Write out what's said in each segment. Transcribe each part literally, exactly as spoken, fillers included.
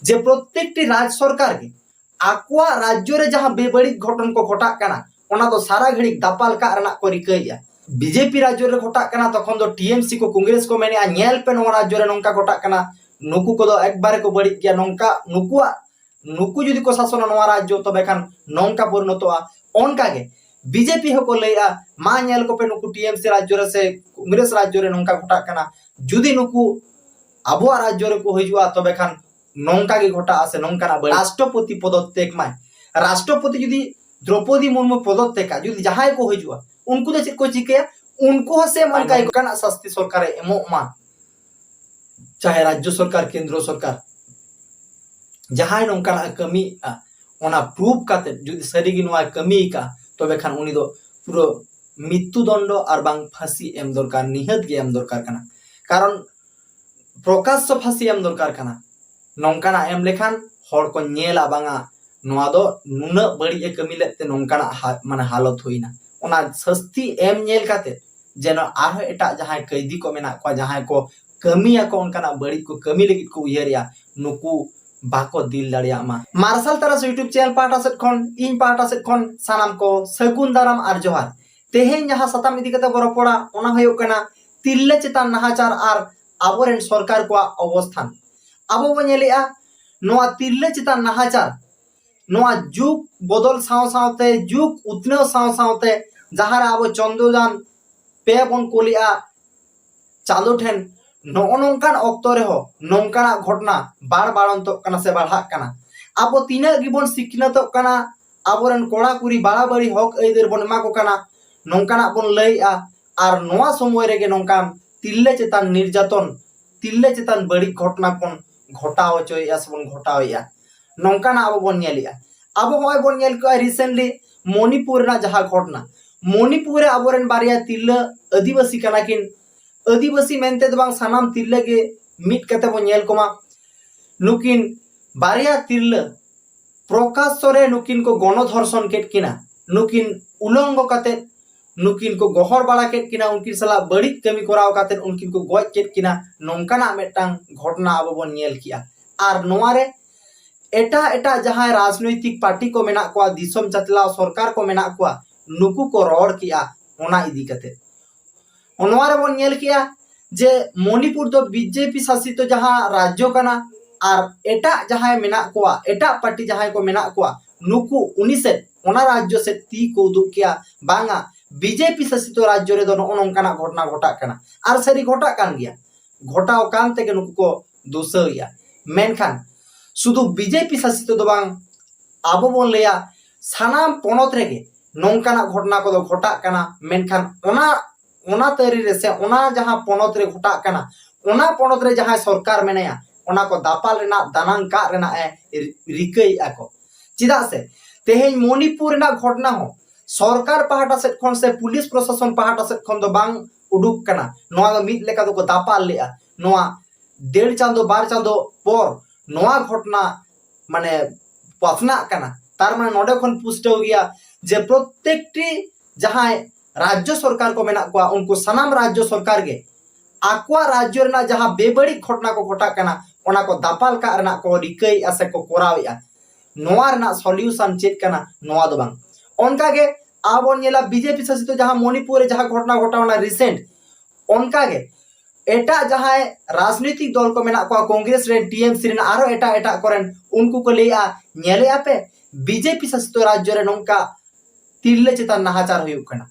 ᱡᱮ ᱯᱨᱚᱛᱮᱠᱴᱤ ᱨᱟᱡᱽ ᱥᱚᱨᱠᱟᱨ ᱜᱮ ᱟᱠᱚᱣᱟᱜ ᱨᱟᱡᱽᱡᱚ ᱨᱮ ᱡᱟᱦᱟᱸ ᱵᱮᱵᱟᱹᱲᱤᱡ ᱜᱷᱚᱴᱚᱱ ᱠᱚ ᱜᱷᱚᱴᱟᱜ ᱠᱟᱱᱟ, ᱚᱱᱟ ᱫᱚ ᱥᱟᱨᱟ ᱜᱷᱟᱹᱲᱤᱡ ᱫᱟᱯᱟᱞ ᱠᱟᱜ ᱨᱮᱱᱟᱜ ᱠᱚ ᱨᱤᱠᱟᱹᱭᱮᱫᱼᱟ᱾ ᱵᱤᱡᱮᱯᱤ ᱨᱟᱡᱽᱡᱚ ᱨᱮ ᱜᱷᱚᱴᱟᱜ ᱠᱟᱱᱟ, ᱛᱚᱠᱷᱚᱱ ᱫᱚ ᱴᱤᱮᱢᱥᱤ ᱠᱚ, ᱠᱚᱝᱜᱨᱮᱥ ᱠᱚ ᱢᱮᱱᱮᱫᱼᱟ, "ᱧᱮᱞ ᱯᱮ, ᱱᱚᱣᱟ ᱨᱟᱡᱽᱡᱚ ᱨᱮ ᱱᱚᱝᱠᱟ ᱜᱷᱚᱴᱟᱜ ᱠᱟᱱᱟ, ᱱᱩᱠᱩ ᱠᱚᱫᱚ ᱮᱠᱵᱟᱨᱮ ᱠᱚ ᱵᱟᱹᱲᱤᱡ ᱜᱮᱭᱟ, ᱱᱚᱝᱠᱟ ᱱᱩᱠᱩᱣᱟᱜ, ᱱᱩᱠᱩ ᱡᱩᱫᱤ ᱠᱚ ᱥᱟᱥᱚᱱᱟ ᱱᱚᱣᱟ ᱨᱟᱡᱽᱡᱚ, ᱛᱚᱵᱮ ᱠᱷᱟᱱ ᱱᱚᱝᱠᱟ ᱯᱚᱨᱤᱱᱚᱛᱚᱜᱼᱟ᱾" ᱚᱱᱠᱟ ᱜᱮ ᱵᱤᱡᱮᱯᱤ ᱦᱚᱸᱠᱚ ᱞᱟᱹᱭᱮᱫᱼᱟ, "ᱢᱟ ᱧᱮᱞ ᱠᱚᱯᱮ, ᱱᱩᱠᱩ ᱴᱤᱮᱢᱥᱤ ᱨᱟᱡᱽᱡᱚ ᱨᱮ ᱥᱮ ᱠᱚᱝᱜᱨᱮᱥ ᱨᱟᱡᱽᱡᱚ ᱨᱮ ᱱᱚᱝᱠᱟ ᱜᱷᱚᱴᱟᱜ ᱠᱟᱱᱟ, ᱡᱩᱫᱤ ᱱᱩᱠᱩ ᱟᱵᱚᱣᱟᱜ ᱨᱟᱡᱽᱡᱚ ᱨᱮᱠᱚ ᱦᱤᱡᱩᱜᱼᱟ, ᱛᱚᱵᱮ ᱠᱷᱟᱱ ᱱᱚᱝᱠᱟ ᱜᱮ ᱜᱷᱚᱴᱟᱜᱼᱟ ᱥᱮ ᱱᱚᱝᱠᱟᱱᱟᱜ ᱵᱟᱹᱲᱤᱡ, ᱨᱟᱥᱴᱨᱚᱯᱚᱛᱤ ᱯᱚᱫᱚᱛᱛᱮᱠ ᱢᱟᱭ, ᱨᱟᱥᱴᱨᱚᱯᱚᱛᱤ ᱡᱩᱫᱤ ᱫᱨᱚᱯᱚᱫᱤ ᱢᱩᱨᱢᱩ ᱯᱚᱫᱚᱛᱛᱮᱠᱟ, ᱡᱩᱫᱤ ᱡᱟᱦᱟᱸᱭ ᱠᱚ ᱦᱤᱡᱩᱜᱼᱟ, ᱩᱱᱠᱩ ᱫᱚ ᱪᱮᱫ ᱠᱚ ᱪᱤᱠᱟᱹᱭᱟ? ᱩᱱᱠᱩ ᱦᱚᱸ ᱥᱮᱢ ᱚᱱᱠᱟ ᱜᱮ ᱱᱚᱝᱠᱟᱱᱟᱜ ᱥᱟᱥᱛᱤ ᱥᱚᱨᱠᱟᱨᱮ ᱮᱢᱚᱜ ᱢᱟ, ᱪᱟᱦᱮ ᱨᱟᱡᱽᱡᱚ ᱥᱚᱨᱠᱟᱨ, ᱠᱮᱱᱫᱨᱚ ᱥᱚᱨᱠᱟᱨ, ᱡᱟᱦᱟᱸᱭ ᱱᱚᱝᱠᱟᱱᱟᱜ ᱮ ᱠᱟᱹᱢᱤᱭᱮᱫᱼᱟ, ᱚᱱᱟ ᱯᱨᱩᱯ ᱠᱟᱛᱮ ᱡᱩᱫᱤ ᱥᱟᱹᱨᱤᱜᱮ ᱱᱚᱣᱟᱭ ᱠᱟᱹᱢᱤ ᱟᱠᱟᱫᱼᱟ, ᱛᱚᱵᱮ ᱠᱷᱟᱱ ᱩᱱᱤ ᱫᱚ ᱯᱩᱨᱟᱹ ᱢᱨᱤᱛᱛᱩ ᱫᱚᱱᱰᱚ ᱟᱨ ᱵᱟᱝ ᱯᱷᱟᱹᱥᱤ ᱮᱢ ᱫᱚᱨᱠᱟᱨ, ᱱᱤᱦᱟᱹᱛ ᱜᱮ ᱮᱢ ᱫᱚᱨᱠᱟᱨ ᱠᱟᱱᱟ᱾ ᱠᱟᱨᱚᱱ ᱯᱨᱚᱠᱟᱥᱥᱚ ᱯᱷᱟᱹᱥᱤ ᱮᱢ ᱫᱚᱨᱠᱟᱨ ᱠᱟᱱᱟ᱾ ᱱᱚᱝᱠᱟᱱᱟᱜ ᱮᱢ ᱞᱮᱠᱷᱟᱱ ᱦᱚᱲ ᱠᱚ ᱧᱮᱞᱟ, ᱵᱟᱝᱟ, ᱱᱚᱣᱟ ᱫᱚ ᱱᱩᱱᱟᱹᱜ ᱵᱟᱹᱲᱤᱡ ᱮ ᱠᱟᱹᱢᱤ ᱞᱮᱫ ᱛᱮ ᱱᱚᱝᱠᱟᱱᱟᱜ ᱦᱟ-, ᱢᱟᱱᱮ ᱦᱟᱞᱚᱛ ᱦᱩᱭᱱᱟ᱾ ᱚᱱᱟ ᱥᱟᱹᱥᱛᱤ ᱮᱢ ᱧᱮᱞ ᱠᱟᱛᱮ ᱡᱮᱱᱚ ᱟᱨᱦᱚᱸ ᱮᱴᱟᱜ ᱡᱟᱦᱟᱸᱭ ᱠᱟᱹᱭᱫᱤ ᱠᱚ ᱢᱮᱱᱟᱜ ᱠᱚᱣᱟ, ᱡᱟᱦᱟᱸᱭ ᱠᱚ ᱠᱟᱹᱢᱤᱭᱟᱠᱚ, ᱚᱱᱠᱟᱱᱟᱜ ᱵᱟᱹᱲᱤᱡ ᱠᱚ ᱠᱟᱹᱢᱤ ᱞᱟᱹᱜᱤᱫ ᱠᱚ ᱩᱭᱦᱟᱹᱨᱮᱜᱼᱟ, ᱱᱩᱠᱩ ᱵᱟᱠᱚ ᱫᱤᱞ ᱫᱟᱲᱮᱭᱟᱜ ᱢᱟ᱾ ᱢᱟᱨᱥᱟᱞ ᱛᱟᱨᱟᱥ YouTube ᱪᱮᱱᱮᱞ ᱯᱟᱦᱴᱟ ᱥᱮᱫ ᱠᱷᱚᱱ, ᱤᱧ ᱯᱟᱦᱴᱟ ᱥᱮᱫ ᱠᱷᱚᱱ ᱥᱟᱱᱟᱢ ᱠᱚ ᱥᱟᱹᱜᱩᱱ ᱫᱟᱨᱟᱢ ᱟᱨ ᱡᱚᱦᱟᱨ᱾ ᱛᱮᱦᱮᱧ ᱡᱟᱦᱟᱸ ᱥᱟᱛᱟᱢ ᱤᱫᱤ ᱠᱟᱛᱮ ᱵᱚ ᱨᱚᱯᱚᱲᱟ, ᱚᱱᱟ ᱦᱩᱭᱩᱜ ᱠᱟᱱᱟ ᱛᱤᱨᱞᱟᱹ ᱪᱮᱛᱟᱱ ᱱᱟᱦᱟᱪᱟᱨ ᱟᱨ ᱟᱵᱚᱨᱮᱱ ᱥᱚᱨᱠᱟᱨ ᱠᱚᱣᱟᱜ ᱚᱵᱚᱥᱛᱷᱟᱱ᱾ ᱟᱵᱚ ᱵᱚ ᱧᱮᱞᱮᱜᱼᱟ, ᱱᱚᱣᱟ ᱛᱤᱨᱞᱟᱹ ᱪᱮᱛᱟᱱ ᱱᱟᱦᱟᱪᱟᱨ, ᱱᱚᱣᱟ ᱡᱩᱜᱽ ᱵᱚᱫᱚᱞ ᱥᱟᱶ ᱥᱟᱶᱛᱮ, ᱡᱩᱜᱽ ᱩᱛᱱᱟᱹᱣ ᱥᱟᱶ ᱥᱟᱶᱛᱮ, ᱡᱟᱦᱟᱸ ᱨᱮ ᱟᱵᱚ ᱪᱚᱱᱫᱨᱚᱡᱟᱱ ᱯᱮ ᱵᱚᱱ ᱠᱩᱞᱮᱜᱼᱟ ᱪᱟᱸᱫᱚ ᱴᱷᱮᱱ, ᱱᱚᱜᱼᱚ ᱱᱚᱝᱠᱟᱱ ᱚᱠᱛᱚ ᱨᱮᱦᱚᱸ ᱱᱚᱝᱠᱟᱱᱟᱜ ᱜᱷᱚᱴᱚᱱᱟ ᱵᱟᱲ ᱵᱟᱲᱚᱱᱛᱚᱜ ᱠᱟᱱᱟ ᱥᱮ ᱵᱟᱲᱦᱟᱜ ᱠᱟᱱᱟ᱾ ᱟᱵᱚ ᱛᱤᱱᱟᱹᱜ ᱜᱮᱵᱚᱱ ᱥᱤᱠᱷᱱᱟᱹᱛᱚᱜ ᱠᱟᱱᱟ, ᱟᱵᱚᱨᱮᱱ ᱠᱚᱲᱟ ᱠᱩᱲᱤ ᱵᱟᱲᱟᱵᱟᱲᱤ ᱦᱚᱠ ᱟᱹᱭᱫᱟᱹᱨ ᱵᱚᱱ ᱮᱢᱟ ᱠᱚ ᱠᱟᱱᱟ, ᱱᱚᱝᱠᱟᱱᱟᱜ ᱵᱚᱱ ᱞᱟᱹᱭᱮᱜᱼᱟ, ᱟᱨ ᱱᱚᱣᱟ ᱥᱚᱢᱚᱭ ᱨᱮᱜᱮ ᱱᱚᱝᱠᱟᱱ ᱛᱤᱨᱞᱟᱹ ᱪᱮᱛᱟᱱ ᱱᱤᱨᱡᱟᱛᱚᱱ, ᱛᱤᱨᱞᱟᱹ ᱪᱮᱛᱟᱱ ᱵᱟᱹᱲᱤᱡ ᱜᱷᱚᱴᱚᱱᱟ ᱵᱚᱱ ᱜᱷᱚᱴᱟᱣ ᱦᱚᱪᱚᱭᱮᱜᱼᱟ ᱥᱮ ᱵᱚᱱ ᱜᱷᱚᱴᱟᱣᱮᱜᱼᱟ᱾ ᱱᱚᱝᱠᱟᱱᱟᱜ ᱟᱵᱚ ᱵᱚᱱ ᱧᱮᱞᱮᱜᱼᱟ᱾ ᱟᱵᱚ ᱦᱚᱸᱜᱼᱚᱭ ᱵᱚᱱ ᱧᱮᱞ ᱠᱚᱣᱟ recently ᱢᱚᱱᱤᱯᱩᱨ ᱨᱮᱱᱟᱜ ᱡᱟᱦᱟᱸ ᱜᱷᱚᱴᱚᱱᱟ, ᱢᱚᱱᱤᱯᱩᱨ ᱨᱮ ᱟᱵᱚᱨᱮᱱ ᱵᱟᱨᱭᱟ ᱛᱤᱨᱞᱟᱹ ᱟᱹᱫᱤᱵᱟᱹᱥᱤ ᱠᱟᱱᱟ ᱠᱤᱱ, ᱟᱹᱫᱤᱵᱟᱹᱥᱤ ᱢᱮᱱᱛᱮ ᱫᱚ ᱵᱟᱝ, ᱥᱟᱱᱟᱢ ᱛᱤᱨᱞᱟᱹ ᱜᱮ ᱢᱤᱫ ᱠᱟᱛᱮ ᱵᱚᱱ ᱧᱮᱞ ᱠᱚᱢᱟ᱾ ᱱᱩᱠᱤᱱ ᱵᱟᱨᱭᱟ ᱛᱤᱨᱞᱟᱹ ᱯᱨᱚᱠᱟᱥᱥᱚ ᱨᱮ ᱱᱩᱠᱤᱱ ᱠᱚ ᱜᱚᱱᱚ ᱫᱷᱚᱨᱥᱚᱱ ᱠᱮᱫ ᱠᱤᱱᱟ, ᱱᱩᱠᱤᱱ ᱩᱞᱚᱝᱜᱚ ᱠᱟᱛᱮ ᱱᱩᱠᱤᱱ ᱠᱚ ᱜᱚᱦᱚᱲ ᱵᱟᱲᱟ ᱠᱮᱫ ᱠᱤᱱᱟ, ᱩᱱᱠᱤᱱ ᱥᱟᱞᱟᱜ ᱵᱟᱹᱲᱤᱡ ᱠᱟᱹᱢᱤ ᱠᱚᱨᱟᱣ ᱠᱟᱛᱮ ᱩᱱᱠᱤᱱ ᱠᱚ ᱜᱚᱡ ᱠᱮᱫ ᱠᱤᱱᱟ᱾ ᱱᱚᱝᱠᱟᱱᱟᱜ ᱢᱤᱫᱴᱟᱝ ᱜᱷᱚᱴᱚᱱᱟ ᱟᱵᱚ ᱵᱚᱱ ᱧᱮᱞ ᱠᱮᱜᱼᱟ᱾ ᱟᱨ ᱱᱚᱣᱟ ᱨᱮ ᱮᱴᱟᱜ ᱮᱴᱟᱜ ᱡᱟᱦᱟᱸᱭ ᱨᱟᱡᱽᱱᱳᱭᱛᱤᱠ ᱯᱟᱨᱴᱤ ᱠᱚ ᱢᱮᱱᱟᱜ ᱠᱚᱣᱟ, ᱫᱤᱥᱚᱢ ᱪᱟᱪᱞᱟᱣ ᱥᱚᱨᱠᱟᱨ ᱠᱚ ᱢᱮᱱᱟᱜ ᱠᱚᱣᱟ, ᱱᱩᱠᱩ ᱠᱚ ᱨᱚᱲ ᱠᱮᱜᱼᱟ ᱚᱱᱟ ᱤᱫᱤ ᱠᱟᱛᱮ᱾ ᱱᱚᱣᱟ ᱨᱮᱵᱚᱱ ᱧᱮᱞ ᱠᱮᱜᱼᱟ ᱡᱮ ᱢᱚᱱᱤᱯᱩᱨ ᱫᱚ ᱵᱤᱡᱮᱯᱤ ᱥᱟᱥᱤᱛᱚ ᱡᱟᱦᱟᱸ ᱨᱟᱡᱽᱡᱚ ᱠᱟᱱᱟ, ᱟᱨ ᱮᱴᱟᱜ ᱡᱟᱦᱟᱸᱭ ᱢᱮᱱᱟᱜ ᱠᱚᱣᱟ, ᱮᱴᱟᱜ ᱯᱟᱨᱴᱤ ᱡᱟᱦᱟᱸᱭ ᱠᱚ ᱢᱮᱱᱟᱜ ᱠᱚᱣᱟ, ᱱᱩᱠᱩ ᱩᱱᱤ ᱥᱮᱫ, ᱚᱱᱟ ᱨᱟᱡᱽᱡᱚ ᱥᱮᱫ ᱛᱤ ᱠᱚ ᱩᱫᱩᱜ ᱠᱮᱜᱼᱟ, ᱵᱟᱝᱟ, ᱵᱤᱡᱮᱯᱤ ᱥᱟᱥᱤᱛᱚ ᱨᱟᱡᱽᱡᱚ ᱨᱮᱫᱚ ᱱᱚᱜᱼᱚ ᱱᱚᱝᱠᱟᱱᱟᱜ ᱜᱷᱚᱴᱚᱱᱟ ᱜᱷᱚᱴᱟᱜ ᱠᱟᱱᱟ᱾ ᱟᱨ ᱥᱟᱹᱨᱤ ᱜᱷᱚᱴᱟᱜ ᱠᱟᱱ ᱜᱮᱭᱟ, ᱜᱷᱚᱴᱟᱣ ᱠᱟᱱ ᱛᱮᱜᱮ ᱱᱩᱠᱩ ᱠᱚ ᱫᱩᱥᱟᱹᱣᱮᱜᱼᱟ᱾ ᱢᱮᱱᱠᱷᱟᱱ ᱥᱩᱫᱷᱩ ᱵᱤᱡᱮᱯᱤ ᱥᱟᱥᱤᱛᱚ ᱫᱚ ᱵᱟᱝ, ᱟᱵᱚ ᱵᱚᱱ ᱞᱟᱹᱭᱟ ᱥᱟᱱᱟᱢ ᱯᱚᱱᱚᱛ ᱨᱮᱜᱮ ᱱᱚᱝᱠᱟᱱᱟᱜ ᱜᱷᱚᱴᱚᱱᱟ ᱠᱚᱫᱚ ᱜᱷᱚᱴᱟᱜ ᱠᱟᱱᱟ, ᱢᱮᱱᱠᱷᱟᱱ ᱚᱱᱟ, ᱚᱱᱟ ᱛᱟᱹᱨᱤ ᱨᱮ ᱥᱮ ᱚᱱᱟ ᱡᱟᱦᱟᱸ ᱯᱚᱱᱚᱛ ᱨᱮ ᱜᱷᱚᱴᱟᱜ ᱠᱟᱱᱟ, ᱚᱱᱟ ᱯᱚᱱᱚᱛ ᱨᱮ ᱡᱟᱦᱟᱸᱭ ᱥᱚᱨᱠᱟᱨ ᱢᱮᱱᱟᱭᱟ, ᱚᱱᱟ ᱠᱚ ᱫᱟᱯᱟᱞ ᱨᱮᱱᱟᱜ, ᱫᱟᱱᱟᱝ ᱠᱟᱜ ᱨᱮᱱᱟᱜ ᱮ ᱨᱤ-, ᱨᱤᱠᱟᱹᱭᱮᱫᱼᱟ ᱠᱚ᱾ ᱪᱮᱫᱟᱜ ᱥᱮ ᱛᱮᱦᱮᱧ ᱢᱚᱱᱤᱯᱩᱨ ᱨᱮᱱᱟᱜ ᱜᱷᱚᱴᱚᱱᱟ ᱦᱚᱸ ᱥᱚᱨᱠᱟᱨ ᱯᱟᱦᱴᱟ ᱥᱮᱫ ᱠᱷᱚᱱ ᱥᱮ ᱯᱩᱞᱤᱥ ᱯᱨᱚᱥᱟᱥᱚᱱ ᱯᱟᱦᱴᱟ ᱥᱮᱫ ᱠᱷᱚᱱ ᱫᱚ ᱵᱟᱝ ᱩᱰᱩᱠ ᱠᱟᱱᱟ, ᱱᱚᱣᱟ ᱫᱚ ᱢᱤᱫ ᱞᱮᱠᱟ ᱫᱚᱠᱚ ᱫᱟᱯᱟᱞ ᱞᱮᱜᱼᱟ᱾ ᱱᱚᱣᱟ ᱰᱮᱲ ᱪᱟᱸᱫᱚ, ᱵᱟᱨ ᱪᱟᱸᱫᱚ ᱯᱚᱨ ᱱᱚᱣᱟ ᱜᱷᱚᱴᱚᱱᱟ ᱢᱟᱱᱮ ᱯᱟᱥᱱᱟᱜ ᱠᱟᱱᱟ᱾ ᱛᱟᱨ ᱢᱟᱱᱮ ᱱᱚᱰᱮ ᱠᱷᱚᱱ ᱯᱩᱥᱴᱟᱹᱣ ᱜᱮᱭᱟ ᱡᱮ ᱯᱨᱚᱛᱮᱠᱴᱤ ᱡᱟᱦᱟᱸᱭ ᱨᱟᱡᱽᱡᱚ ᱥᱚᱨᱠᱟᱨ ᱠᱚ ᱢᱮᱱᱟᱜ ᱠᱚᱣᱟ, ᱩᱱᱠᱩ ᱥᱟᱱᱟᱢ ᱨᱟᱡᱽᱡᱚ ᱥᱚᱨᱠᱟᱨ ᱜᱮ ᱟᱠᱚᱣᱟᱜ ᱨᱟᱡᱽᱡᱚ ᱨᱮᱱᱟᱜ ᱡᱟᱦᱟᱸ ᱵᱮᱵᱟᱹᱲᱤᱡ ᱜᱷᱚᱴᱚᱱᱟ ᱠᱚ ᱜᱷᱚᱴᱟᱜ ᱠᱟᱱᱟ, ᱚᱱᱟ ᱠᱚ ᱫᱟᱯᱟᱞ ᱠᱟᱜ ᱨᱮᱱᱟᱜ ᱠᱚ ᱨᱤᱠᱟᱹᱭᱮᱫᱼᱟ ᱥᱮ ᱠᱚ ᱠᱚᱨᱟᱣᱮᱫᱼᱟ᱾ ᱱᱚᱣᱟ ᱨᱮᱱᱟᱜ solution ᱪᱮᱫ ᱠᱟᱱᱟ? ᱱᱚᱣᱟ ᱫᱚ ᱵᱟᱝ᱾ ᱚᱱᱠᱟᱜᱮ ᱟᱵᱚ ᱵᱚᱱ ᱧᱮᱞᱟ ᱵᱤᱡᱮᱯᱤ ᱥᱟᱥᱤᱛᱚ ᱡᱟᱦᱟᱸ ᱢᱚᱱᱤᱯᱩᱨ ᱨᱮ ᱡᱟᱦᱟᱸ ᱜᱷᱚᱴᱚᱱᱟ ᱜᱷᱚᱴᱟᱣᱱᱟ recent, ᱚᱱᱠᱟᱜᱮ ᱮᱴᱟᱜ ᱡᱟᱦᱟᱸᱭ ᱨᱟᱡᱽᱱᱤᱛᱤᱠ ᱫᱚᱞ ᱠᱚ ᱢᱮᱱᱟᱜ ᱠᱚᱣᱟ, ᱠᱚᱝᱜᱨᱮᱥ ᱨᱮᱱ, ᱴᱤ ᱮᱢ ᱥᱤ ᱨᱮᱱ, ᱟᱨᱦᱚᱸ ᱮᱴᱟᱜ ᱮᱴᱟᱜ ᱠᱚᱨᱮᱱ, ᱩᱱᱠᱩ ᱠᱚ ᱞᱟᱹᱭᱮᱜᱼᱟ, ᱧᱮᱞᱮᱜᱼᱟ ᱯᱮ, ᱵᱤᱡᱮᱯᱤ ᱥᱟᱥᱤᱛᱚ ᱨᱟᱡᱽᱡᱚ ᱨᱮ ᱱᱚᱝᱠᱟ ᱛᱤᱨᱞᱟᱹ ᱪᱮᱛᱟᱱ ᱱᱟᱦᱟᱪᱟᱨ ᱦᱩᱭᱩᱜ ᱠᱟᱱᱟ᱾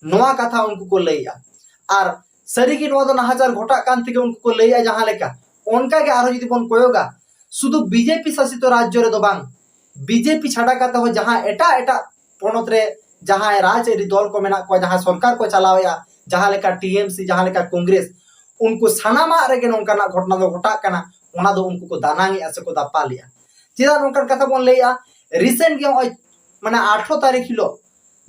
ᱱᱚᱣᱟ ᱠᱟᱛᱷᱟ ᱩᱱᱠᱩ ᱠᱚ ᱞᱟᱹᱭᱮᱜᱼᱟ᱾ ᱟᱨ ᱥᱟᱹᱨᱤᱜᱮ ᱱᱚᱣᱟ ᱫᱚ ᱱᱟᱦᱟᱪᱟᱨ ᱜᱷᱚᱴᱟᱜ ᱠᱟᱱ ᱛᱮᱜᱮ ᱩᱱᱠᱩ ᱠᱚ ᱞᱟᱹᱭᱮᱜᱼᱟ ᱡᱟᱦᱟᱸ ᱞᱮᱠᱟ᱾ ᱚᱱᱠᱟᱜᱮ ᱟᱨᱦᱚᱸ ᱡᱩᱫᱤ ᱵᱚᱱ ᱠᱚᱭᱚᱜᱟ, ᱥᱩᱫᱷᱩ ᱵᱤᱡᱮᱯᱤ ᱥᱟᱥᱤᱛᱚ ᱨᱟᱡᱽᱡᱚ ᱨᱮᱫᱚ ᱵᱟᱝ, ᱵᱤᱡᱮᱯᱤ ᱪᱷᱟᱰᱟ ᱠᱟᱛᱮ ᱦᱚᱸ ᱡᱟᱦᱟᱸ ᱮᱴᱟᱜ ᱮᱴᱟᱜ ᱯᱚᱱᱚᱛ ᱨᱮ ᱡᱟᱦᱟᱸᱭ ᱨᱟᱡᱽᱟᱹᱨᱤ ᱫᱚᱞ ᱠᱚ ᱢᱮᱱᱟᱜ ᱠᱚᱣᱟ, ᱡᱟᱦᱟᱸᱭ ᱥᱚᱨᱠᱟᱨ ᱠᱚ ᱪᱟᱞᱟᱣᱮᱜᱼᱟ, ᱡᱟᱦᱟᱸ ᱞᱮᱠᱟ ᱴᱤ ᱮᱢ ᱥᱤ, ᱡᱟᱦᱟᱸ ᱞᱮᱠᱟ ᱠᱚᱝᱜᱨᱮᱥ, ᱩᱱᱠᱩ ᱥᱟᱱᱟᱢᱟᱜ ᱨᱮᱜᱮ ᱱᱚᱝᱠᱟᱱᱟᱜ ᱜᱷᱚᱴᱚᱱᱟ ᱫᱚ ᱜᱷᱚᱴᱟᱜ ᱠᱟᱱᱟ, ᱚᱱᱟ ᱫᱚ ᱩᱱᱠᱩ ᱠᱚ ᱫᱟᱱᱟᱝᱮᱜᱼᱟ ᱥᱮᱠᱚ ᱫᱟᱯᱟᱞᱮᱜᱼᱟ᱾ ᱪᱮᱫᱟᱜ ᱱᱚᱝᱠᱟᱱ ᱠᱟᱛᱷᱟ ᱵᱚᱱ ᱞᱟᱹᱭᱮᱜᱼᱟ? Recent ᱜᱮ ᱱᱚᱜᱼᱚᱭ ᱢᱟᱱᱮ ᱟᱴᱷᱨᱚ ᱛᱟᱹᱨᱤᱠᱷ ᱦᱤᱞᱳᱜ